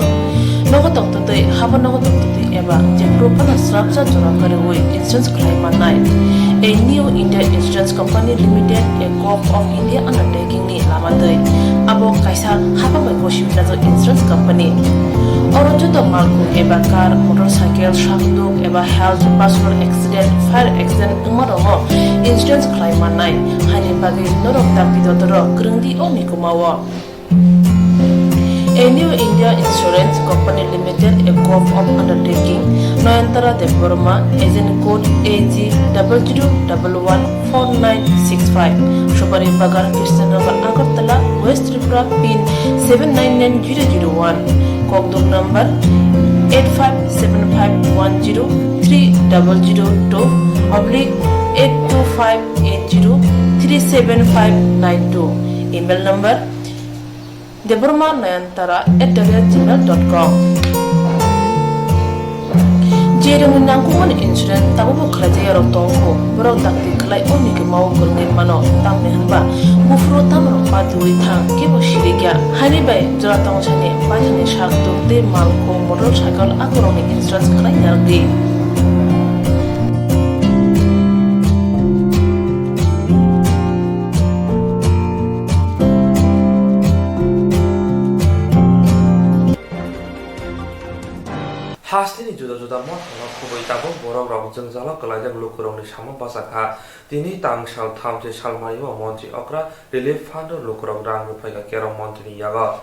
Nogo tongtwtwi, haban nogo tongtwtwi eba jephuru phano srapsa jora kwrwi insurance khlai mannai. A New India Insurance Company Limited, a Corp of India undertaking ni lama twi abo kaisa hapang bai gosi wngjak insurance company. Oro joto malkhung eba car, motorcycle, sakduk eba health, personal accident, fire accident wngma rokno insurance khlai mannai. Haini bagwi norok dakti dodoro kwrwngdi o mikuma o. A New India Insurance Company Limited, a co-op undertaking, Nayantara Debbarma, agent code A G double zero double one four nine six five, Supari Bagan, Krishnanagar, Agartala, West Tripura, pin seven nine nine zero zero one, Kokduk number eight five seven five one zero three double zero two oblique eight two five eight zero three seven five nine two, email number Debbarma Nayantara at the rate gmail dot com. Je rwngni nangkukmani insurance tabukbo khlaijak yarok tongkho, borok dakti khlai o nigwmao kwrwngwi mano, tamni hwnba buphuru tamrok patiui thang, kebo sirikya. Haini bai jora tongsani paithani sak tuk tei mal kung motor cycle akorokni insurance khlai narwkdi. Hasteni juda juda mothano khubui tabuk borokrok jwngjalo kwlaijak lukurokni samo bachakha. Tini tang sal thamchi salmario montri okra relief fund-o lukurok rang rwphaikha kerong montrini yago.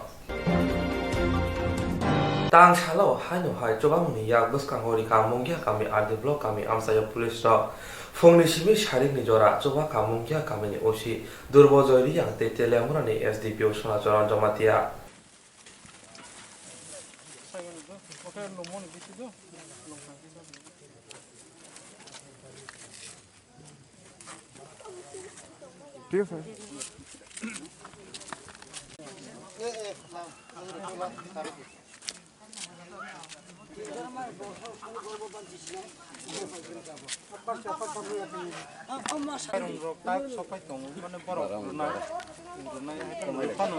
Tang salo haino hai chubamungni yak bwskango rikha Mungia kami R D block kami amchaio police rok. Phungni simi sarikni jora chubakha Mungia kamini O C Durbojoy Riyang tei Teliamurani S D P O Sonacharan Jamatia. ঠিক আছে। Rok tak sopai tongo, mane borok rwnai, rwnai hai tongo. Phano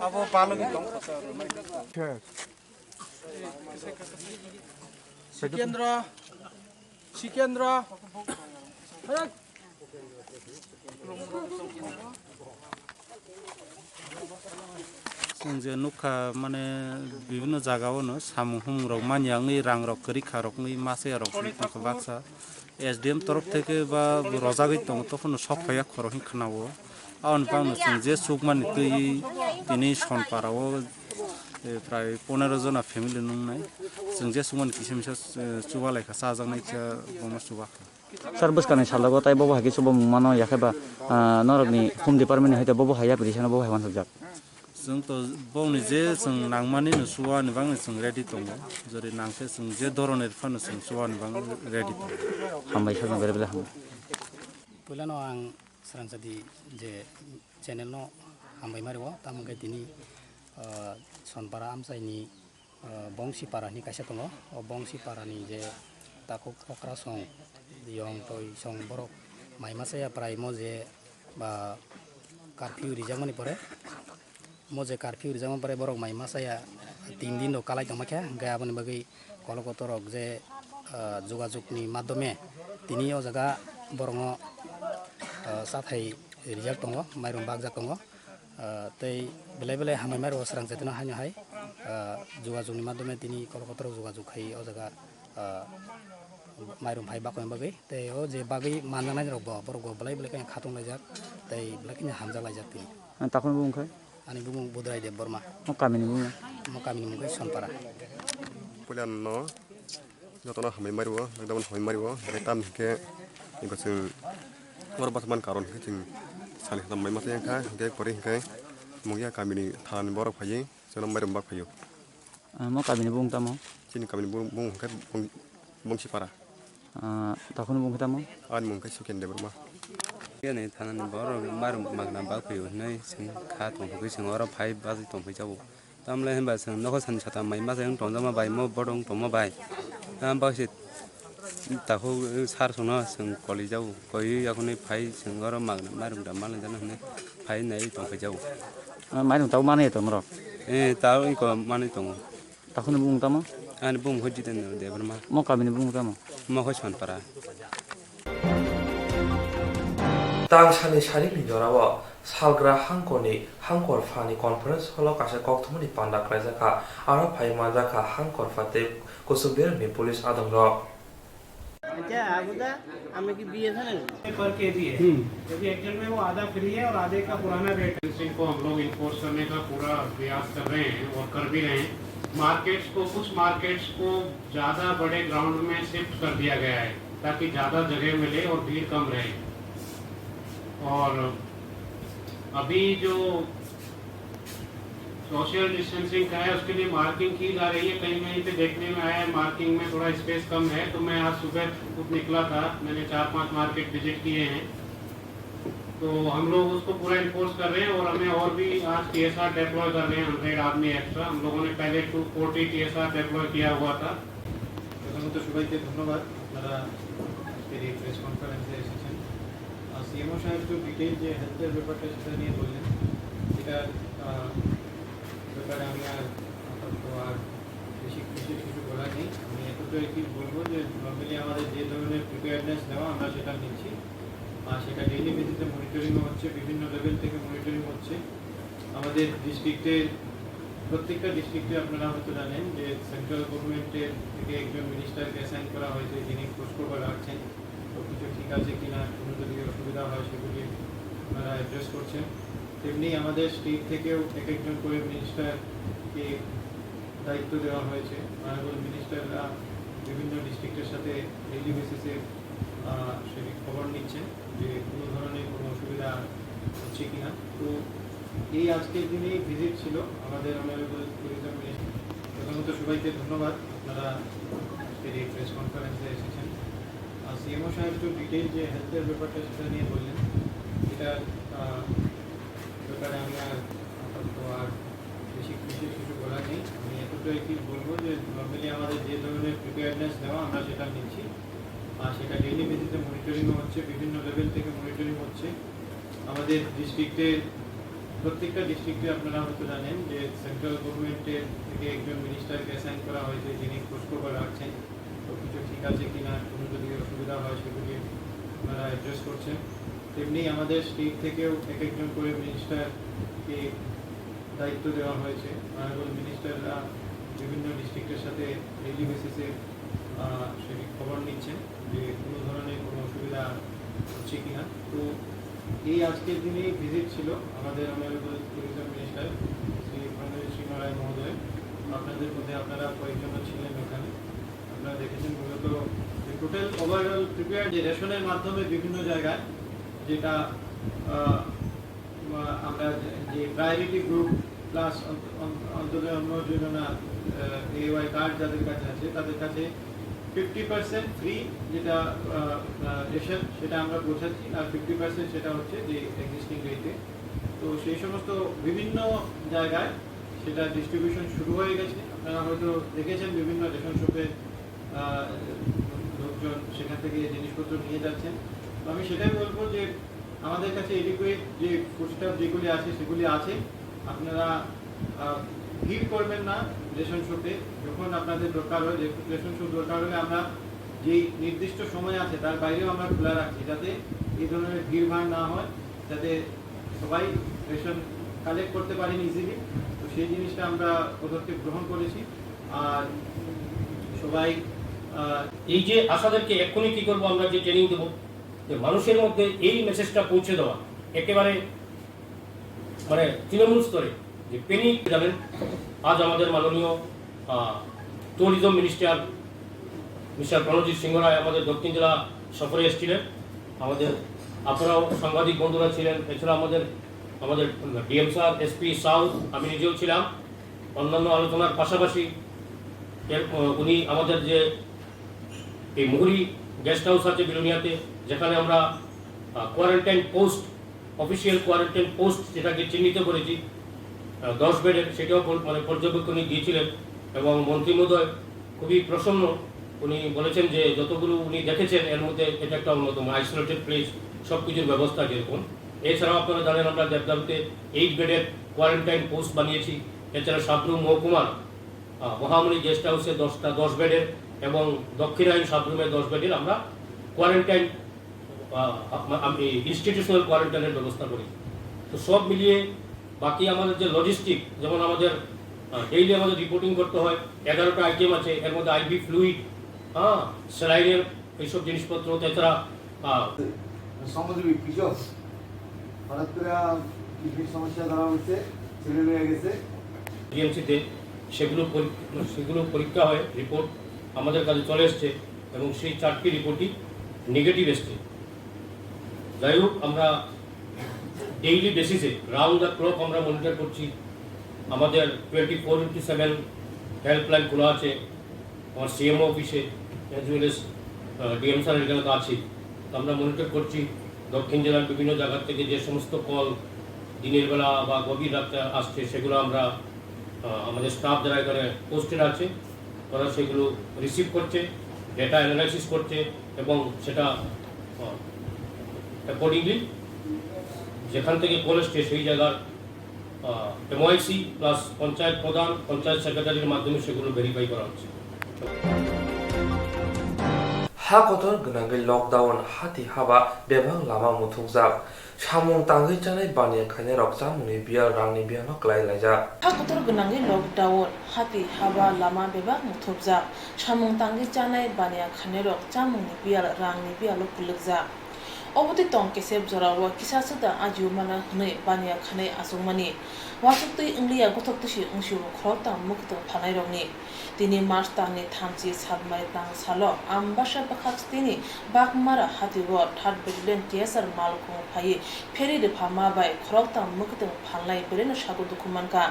abo balwgwi tong kha sa rwnai. Sikendra, Sikendra. Chwng je nukha, mane, bibinno jagao no samung humung rok manya wngwi, rang rok kwrwi kha rok wngwi, masa ya rok wngwi tongkha baksa. S D M torof theke ba rojagwi tongo, tokhono sok phaiya khoro hwnwi khwnao. Aboni bagno chwng je chukmani twi tini Sonpara o, eh, prai ponero jona family nungnai. Chwng je chukmani kisa misa, eh, chubalai kha, chajaknai khe bono chubakha. Sir, bwskangni salogo tai bobo hai khe chubamung mano, yakhe ba, ah, norokni home department ni hai te bobo hai yapri sano bobo hai uansukjak? Chwng to bongni je chwng nangmani no chuani bagwi chwng ready tongo. Jori nangkhe chwng je doronir phano chwng chuani bagwi ready tongo. Hambai sajang bere bere hambai. Puilano ang srangchadi je channel no hambai mario, tamo khe tini, ah, Sonpara amchaini ah, Bongsipara hwnwi kaisa tongo. O Bongsiparani je takhuk okrasong, yong toi song borok mai masa ya prai mo je ba curfew rijakmani pore, mo je curfew rijakmani pore borok mai masa ya tin din rok kalai tongma khe, hwnkhe aboni bagwi kolokoto rok je, ah, jogajog ni madhyome tini o jaga borokno, ah, chathai rijak tongo, mairum bakjak tongo. Ah, tei belai belai hambai mai rwo srang chaitino haino hai, ah, jogajog ni madhyome tini kolokoto rok jogajog khai o jaga, ah, mairum phai bakoi bagwi tei o je bagwi manjaknai rok bo borok bo belai belai khe khatung laijak tei belai kheno hamjak laijak tini. Ang takhuk ni bumung khai? Ani bumung Budrai Debbarma. O kami ni bumung? Mo kami ni bumung khai Sonpara. Puila no Jotono hambai mario, ekdam hambai mario, hwnkhe tam hwnkhe, eko chwng oro bachman karon hwnkhe chwng sani khata mai masa wngkha, hwnkhe pore hwnkhe Mungia kamini thanani borok phaiwi chwngno mairum bak phaio. Ah, mo kamini bumung tamo? Chini kamini bumung, bumung hwnkhe Bong-, Bongsipara. Ah, takhukni bumung khe tamo? Ani mung khe Suken Debbarma. Phiya ni thanani borok mairum magna bak phaio hwnwi chwng kha tongthokgwi chwng oro phai bachwi tongphai jao. Tamle hinba chwng nokho sani sata mai masa wng tongjakma bai mo bodo wng tongma bai. Tamo baksa takhuk sar songno chwng koli jao. Koi yakuni phai chwng oro magna mairum da manlai jana hwnwi phai nai tongphai jao. Ah, mairum tabo manwi tong norok? Eh, tabo iko manwi tongo. Takhukni bumung tamo? Ani bumung khe Jitendra Debbarma. Mo kamini bumung tamo? Mo khe Sonpara. Tangsani sarikni jorao Salgra hangkorni hangkor phani conference hall-o kaisa kokthumani panda khlaijakha. Aro phai manjakha hangkor pha tei kusuk beremni police adongrok. আচ্ছা, আবুদা, আমি কি বিএসএনএল? पर के दिए। यदि एक्चुअल में वो आधा फ्री है और आधे का पुराना रेट। इनको हम लोग इन्फोर्स करने का पूरा प्रयास कर रहे हैं और कर भी रहे हैं। मार्केट्स को, कुछ मार्केट्स को ज़्यादा बड़े ग्राउंड में शिफ्ट कर दिया गया है, ताकि ज़्यादा जगह मिले और भीड़ कम रहे। और अभी जो सोशल डिस्टेंसिंग का है, उसके लिए मार्किंग की जा रही है। कहीं कहीं पे देखने में आया है, मार्किंग में थोड़ा स्पेस कम है, तो मैं आज सुबह खुद निकला था, मैंने चार पांच मार्केट विजिट किए हैं। तो हम लोग उसको पूरा इन्फोर्स कर रहे हैं और हमें और भी आज टीएसआर डिप्लॉय कर रहे हैं, हंड्रेड आदमी एक्स्ट्रा। हम लोगों ने पहले टू फोर्टी टीएसआर डिप्लॉय किया हुआ था। প্রথমত সবাইকে ধন্যবাদ, আপনারা আজকের এই প্রেস কনফারেন্সে এসেছেন। সিএমও সাহেব তো ডিটেইল যে হেলথের ব্যাপারটা, সেটা নিয়ে বললেন, সেটার আহ, ব্যাপারে আমি আর আপাতত আর বেশি বিশেষ কিছু বলার নেই। আমি এতটাই কি বলবো যে নর্মালি আমাদের যে ধরনের প্রিপেয়ারনেস নেওয়া, আমরা সেটা নিচ্ছি। আর সেটা ডেইলি বেসিসে মনিটরিংও হচ্ছে, বিভিন্ন লেভেল থেকে মনিটরিং হচ্ছে। আমাদের ডিস্ট্রিক্টে, প্রত্যেকটা ডিস্ট্রিক্টে আপনারা হয়তো জানেন যে সেন্ট্রাল গভর্নমেন্টের থেকে একজন মিনিস্টারকে অ্যাসাইন করা হয়েছে, যিনি খোঁজখবর রাখছেন সব কিছু ঠিক আছে কিনা, কোনো যদি অসুবিধা হয় সেগুলি আপনারা অ্যাড্রেস করছেন। তেমনি আমাদের স্টেট থেকেও এক একজন করে মিনিস্টারকে দায়িত্ব দেওয়া হয়েছে। অনারেবল মিনিস্টাররা বিভিন্ন ডিস্ট্রিক্টের সাথে ডেইলি বেসিসে সেটি খবর নিচ্ছেন যে কোনো ধরনের কোনো অসুবিধা হচ্ছে কিনা। তো এই আজকের দিনেই ভিজিট ছিল আমাদের অনারেবল ট্যুরিজম মিনিস্টার। প্রথমত সবাইকে ধন্যবাদ, আপনারা আজকের এই প্রেস কনফারেন্সে এসেছেন। আর সিএমও সাহেব তো ডিটেইল যে হেলথের ব্যাপারটা, সেটা নিয়ে বললেন, সেটার আহ, ব্যাপারে আমি আর আপাতত আর বেশি বিশেষ কিছু বলার নেই। আমি এতটাই কি বলবো যে নর্মালি আমাদের যে ধরনের প্রিপেয়ারনেস নেওয়া, আমরা সেটা নিচ্ছি। আর সেটা ডেইলি বেসিসে মনিটরিংও হচ্ছে, বিভিন্ন লেভেল থেকে মনিটরিং হচ্ছে। আমাদের ডিস্ট্রিক্টে, প্রত্যেকটা ডিস্ট্রিক্টে আপনারা হয়তো জানেন যে সেন্ট্রাল গভর্নমেন্টের থেকে একজন মিনিস্টারকে অ্যাসাইন করা হয়েছে, যিনি খোঁজখবর রাখছেন সব কিছু ঠিক আছে কিনা, কোনো যদি অসুবিধা হয় সেগুলি আপনারা অ্যাড্রেস করছেন। তেমনি আমাদের স্টেট থেকেও এক একজন করে মিনিস্টারকে দায়িত্ব দেওয়া হয়েছে। অনারেবল মিনিস্টাররা বিভিন্ন ডিস্ট্রিক্টের সাথে ডেইলি বেসিসে সেটি খবর নিচ্ছেন যে কোনো ধরনের কোনো অসুবিধা হচ্ছে কিনা। তো এই আজকের দিনেই ভিজিট ছিল আমাদের অনারেবল ট্যুরিজম মিনিস্টার শ্রী প্রণজিৎ সিংহ রায় মহোদয়। আপনাদের মধ্যে আপনারা কয়েকজন ছিলেন ওখানে। আপনারা দেখেছেন মূলত যে টোটাল ওভারঅল প্রিপেয়ার যে রেশনের মাধ্যমে বিভিন্ন জায়গায় যেটা আহ, আহ, আমরা যে প্রায়োরিটি গ্রুপ প্লাস অন্তোদয় অন্ন যোজনা এওয়াই কার্ড যাদের কাছে আছে, তাদের কাছে ফিফটি পার্সেন্ট ফ্রি যেটা আহ, আহ, রেশন, সেটা আমরা পৌঁছাচ্ছি। আর ফিফটি পার্সেন্ট সেটা হচ্ছে যে এক্সিস্টিং রেটে। তো সেই সমস্ত বিভিন্ন জায়গায় সেটা ডিস্ট্রিবিউশন শুরু হয়ে গেছে। আপনারা হয়তো দেখেছেন বিভিন্ন রেশন শপে আহ, লোকজন সেখান থেকে জিনিসপত্র নিয়ে যাচ্ছেন। তো আমি সেটাই বলবো যে আমাদের কাছে এডিকুয়েট যে ফুডস্টাফ যেগুলি আছে, সেগুলি আছে। আপনারা আহ, ভিড় করবেন না রেশন শপে। যখন আপনাদের দরকার হয়, রেশন শপ দরকার হলে আমরা যেই নির্দিষ্ট সময় আছে, তার বাইরেও আমরা খোলা রাখছি, যাতে এই ধরনের ভিড় ভাড় না হয়, যাতে সবাই রেশন কালেক্ট করতে পারেন ইজিলি। তো সেই জিনিসটা আমরা পদক্ষেপ গ্রহণ করেছি। আর সবাই আহ, এই যে আশাদেরকে এক্ষুনি কি করবো, আমরা যে ট্রেনিং দেবো, যে মানুষের মধ্যে এই মেসেজটা পৌঁছে দেওয়া, একেবারে মানে তৃণমূল স্তরে যে প্যানিক। জানেন, আজ আমাদের মাননীয় ট্যুরিজম মিনিস্টার মিস্টার প্রণজিৎ সিংহ রায় আমাদের দক্ষিণ জেলা সফরে এসেছিলেন। আমাদের, আপনারাও সাংবাদিক বন্ধুরা ছিলেন, এছাড়া আমাদের, আমাদের ডিএম স্যার, এসপি সাউথ, আমি নিজেও ছিলাম। অন্যান্য আলোচনার পাশাপাশি এর, আহ, উনি আমাদের যে এই মুহুরী গেস্ট হাউস আছে বিলোনিয়াতে, যেখানে আমরা quarantine post, official quarantine post যেটাকে চিহ্নিত করেছি, আহ, দশ বেডের, সেটাও পর-, মানে পর্যবেক্ষণে গিয়েছিলেন এবং মন্ত্রী মহোদয় খুবই প্রসন্ন। উনি বলেছেন যে যতগুলো উনি দেখেছেন, এর মধ্যে এটা একটা অন্যতম আইসোলেটেড প্লেস, সব কিছুর ব্যবস্থা যেরকম। এছাড়াও আপনারা জানেন, আমরা দেবদারুতে এইট বেডের কোয়ারেন্টাইন পোস্ট বানিয়েছি। এছাড়া সাবরুম মহকুমার আহ, মহামণি গেস্ট হাউসে দশটা, দশ বেডের এবং দক্ষিণায়ন সাবরুমে দশ বেডের আমরা কোয়ারেন্টাইন, আহ, আপ-, আম-, এই ইনস্টিটিউশনাল কোয়ারেন্টাইনের ব্যবস্থা করি। তো সব মিলিয়ে বাকি আমাদের যে লজিস্টিক, যেমন আমাদের, আহ, ডেইলি আমাদের রিপোর্টিং করতে হয়, এগারোটা আইটেম আছে, এর মধ্যে আইভি ফ্লুইড, হ্যাঁ, স্যালাইনের এইসব জিনিসপত্র, তাছাড়া, আহ, শ্রমজীবী কৃষক হঠাৎ করে, আহ, কৃষির সমস্যা ধরা হচ্ছে, ছেলে মেয়ে গেছে। ডিএমসিতে সেগুলো পরীক-, সেগুলো পরীক্ষা হয়ে রিপোর্ট আমাদের কাছে চলে এসছে এবং সেই চারটি রিপোর্টই নেগেটিভ এসছে। যাই হোক, আমরা ডেইলি বেসিসে, রাউন্ড দ্য ক্লক আমরা মনিটর করছি। আমাদের twenty four into seven helpline খোলা আছে আমার সিএমও অফিসে, অ্যাজ ওয়েল এজ ডিএম স্যারের এখানে তো আছি। তো আমরা মনিটর করছি দক্ষিণ জেলার বিভিন্ন জায়গা থেকে যে সমস্ত কল দিনের বেলা বা গভীর রাতে আসছে, সেগুলো আমরা, আহ, আমাদের স্টাফ যারা এখানে পোস্টেড আছে, তারা সেগুলো রিসিভ করছে, ডেটা অ্যানালাইসিস করছে এবং সেটা, আহ, অ্যাকর্ডিংলি যেখান থেকে কল এসছে সেই জায়গার, আহ, এমওআইসি প্লাস পঞ্চায়েত প্রধান, পঞ্চায়েত সেক্রেটারির মাধ্যমে সেগুলো ভেরিফাই করা হচ্ছে। Ha kotor gwnangwi lockdown, hati haba bebak lama muthukjak. Samung tangwi chanai baniya khainairok chamungni biyal, rangni biyalo klai laijak. Ha kotor gwnangwi lockdown, hati haba lama bebak muthupjak. Samung tangwi chanai baniya khainairok chamungni biyal, rangni biyalo kwlwkjak. Obotwi tong kesep jorao kisa swkda ajiu mana hwnwi baniya khanai achukmani. Wachuktwi wngliya gothok tisi wngsibo khoroktham mwkhwtwng phalnairokni. Tini March talni thamchi salmari tang salo Ambasa bwkhak stini Bakmara hatio third Battalion T S R malkhung phaiwi pheri rwphama bai khoroktham mwkhwtwng phalnai belaino sago dukhu mankha.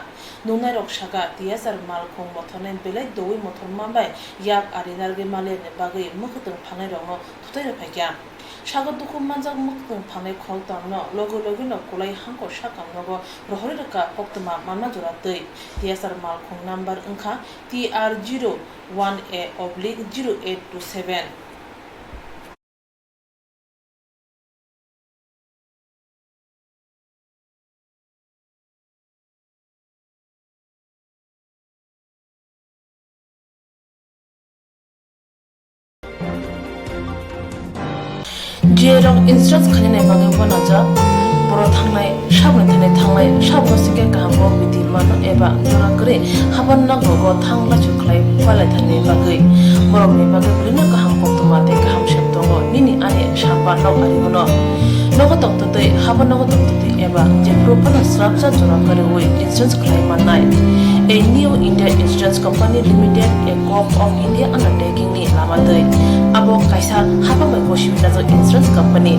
Nuknairok sakha, T S R malkhung mothornai belai doui mothorma bai yak ari narwgwi manlirni bagwi mwkhwtwng phalnairokno thutui rwphaikha. Sago dukhu manjak mwkhwtwng phalnai khoroktham no logi logi no kulai hangko sakam nogo rohorwi rwkha koktwma manma jora twi. T S R malkhung number wngkha T R zero one A oblique zero eight two seven. Jerok insurance khainani bagwi uanajak, borok thangnai, saboni thani thangnai, saboni singkhe kaham kok biti mano eba jora kwrwi haban nokrogo thang lachu khlai palaithani bagwi, borokni bagwi belino kaham koktwma tei kaham sep tongo nini ani sapa nok ari uno. Nogo tongtwtwi, haban nogo tongtwtwi eba jephuru phano srapsa jora kwrwi insurance khlai mannai. A New India Insurance Company Limited, a Corp of India undertaking ni lama twi. Abo kaisa hapang bai bo simi najak insurance company.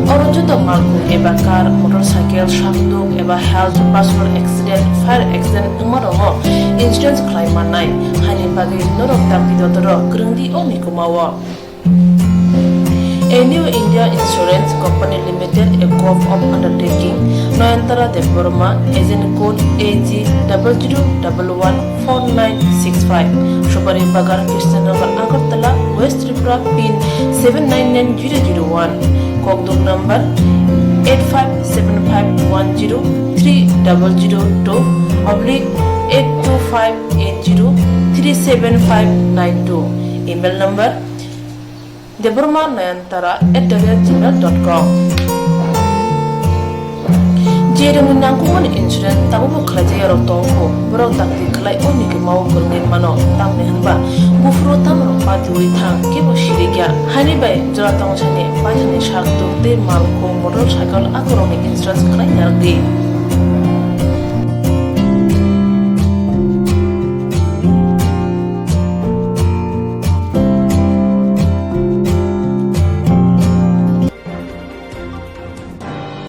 Oro joto malkhung eba car, motorcycle, sakduk eba health, personal accident, fire accident wngma rokno insurance khlai mannai. Haini bagwi norok dakti dotoro kwrwngdi o mikuma o. A New India Insurance Company Limited, a Corp of Undertaking, Nayantara Debbarma, agent code A G double zero double one four nine six five, Supari Bagar, Krishnanagar, Agartala, West Tripura, pin seven nine nine zero zero one, kokduk number eight five seven five one zero three double zero two oblique eight two five eight zero three seven five nine two, email number debbarma nayantara at the rate gmail dot com. Jerokni nangkukmani insurance tabukbo khlaijak yarok tongkho, borok dakti khlai o mikuma o kwrwngwi mano, tamni hwnba buphuru tamrok patiui thang kebo sirikya. Haini bai jora tongsani paithani sak tuk tei malkhung motorcycle akorokni insurance khlai narwkdi.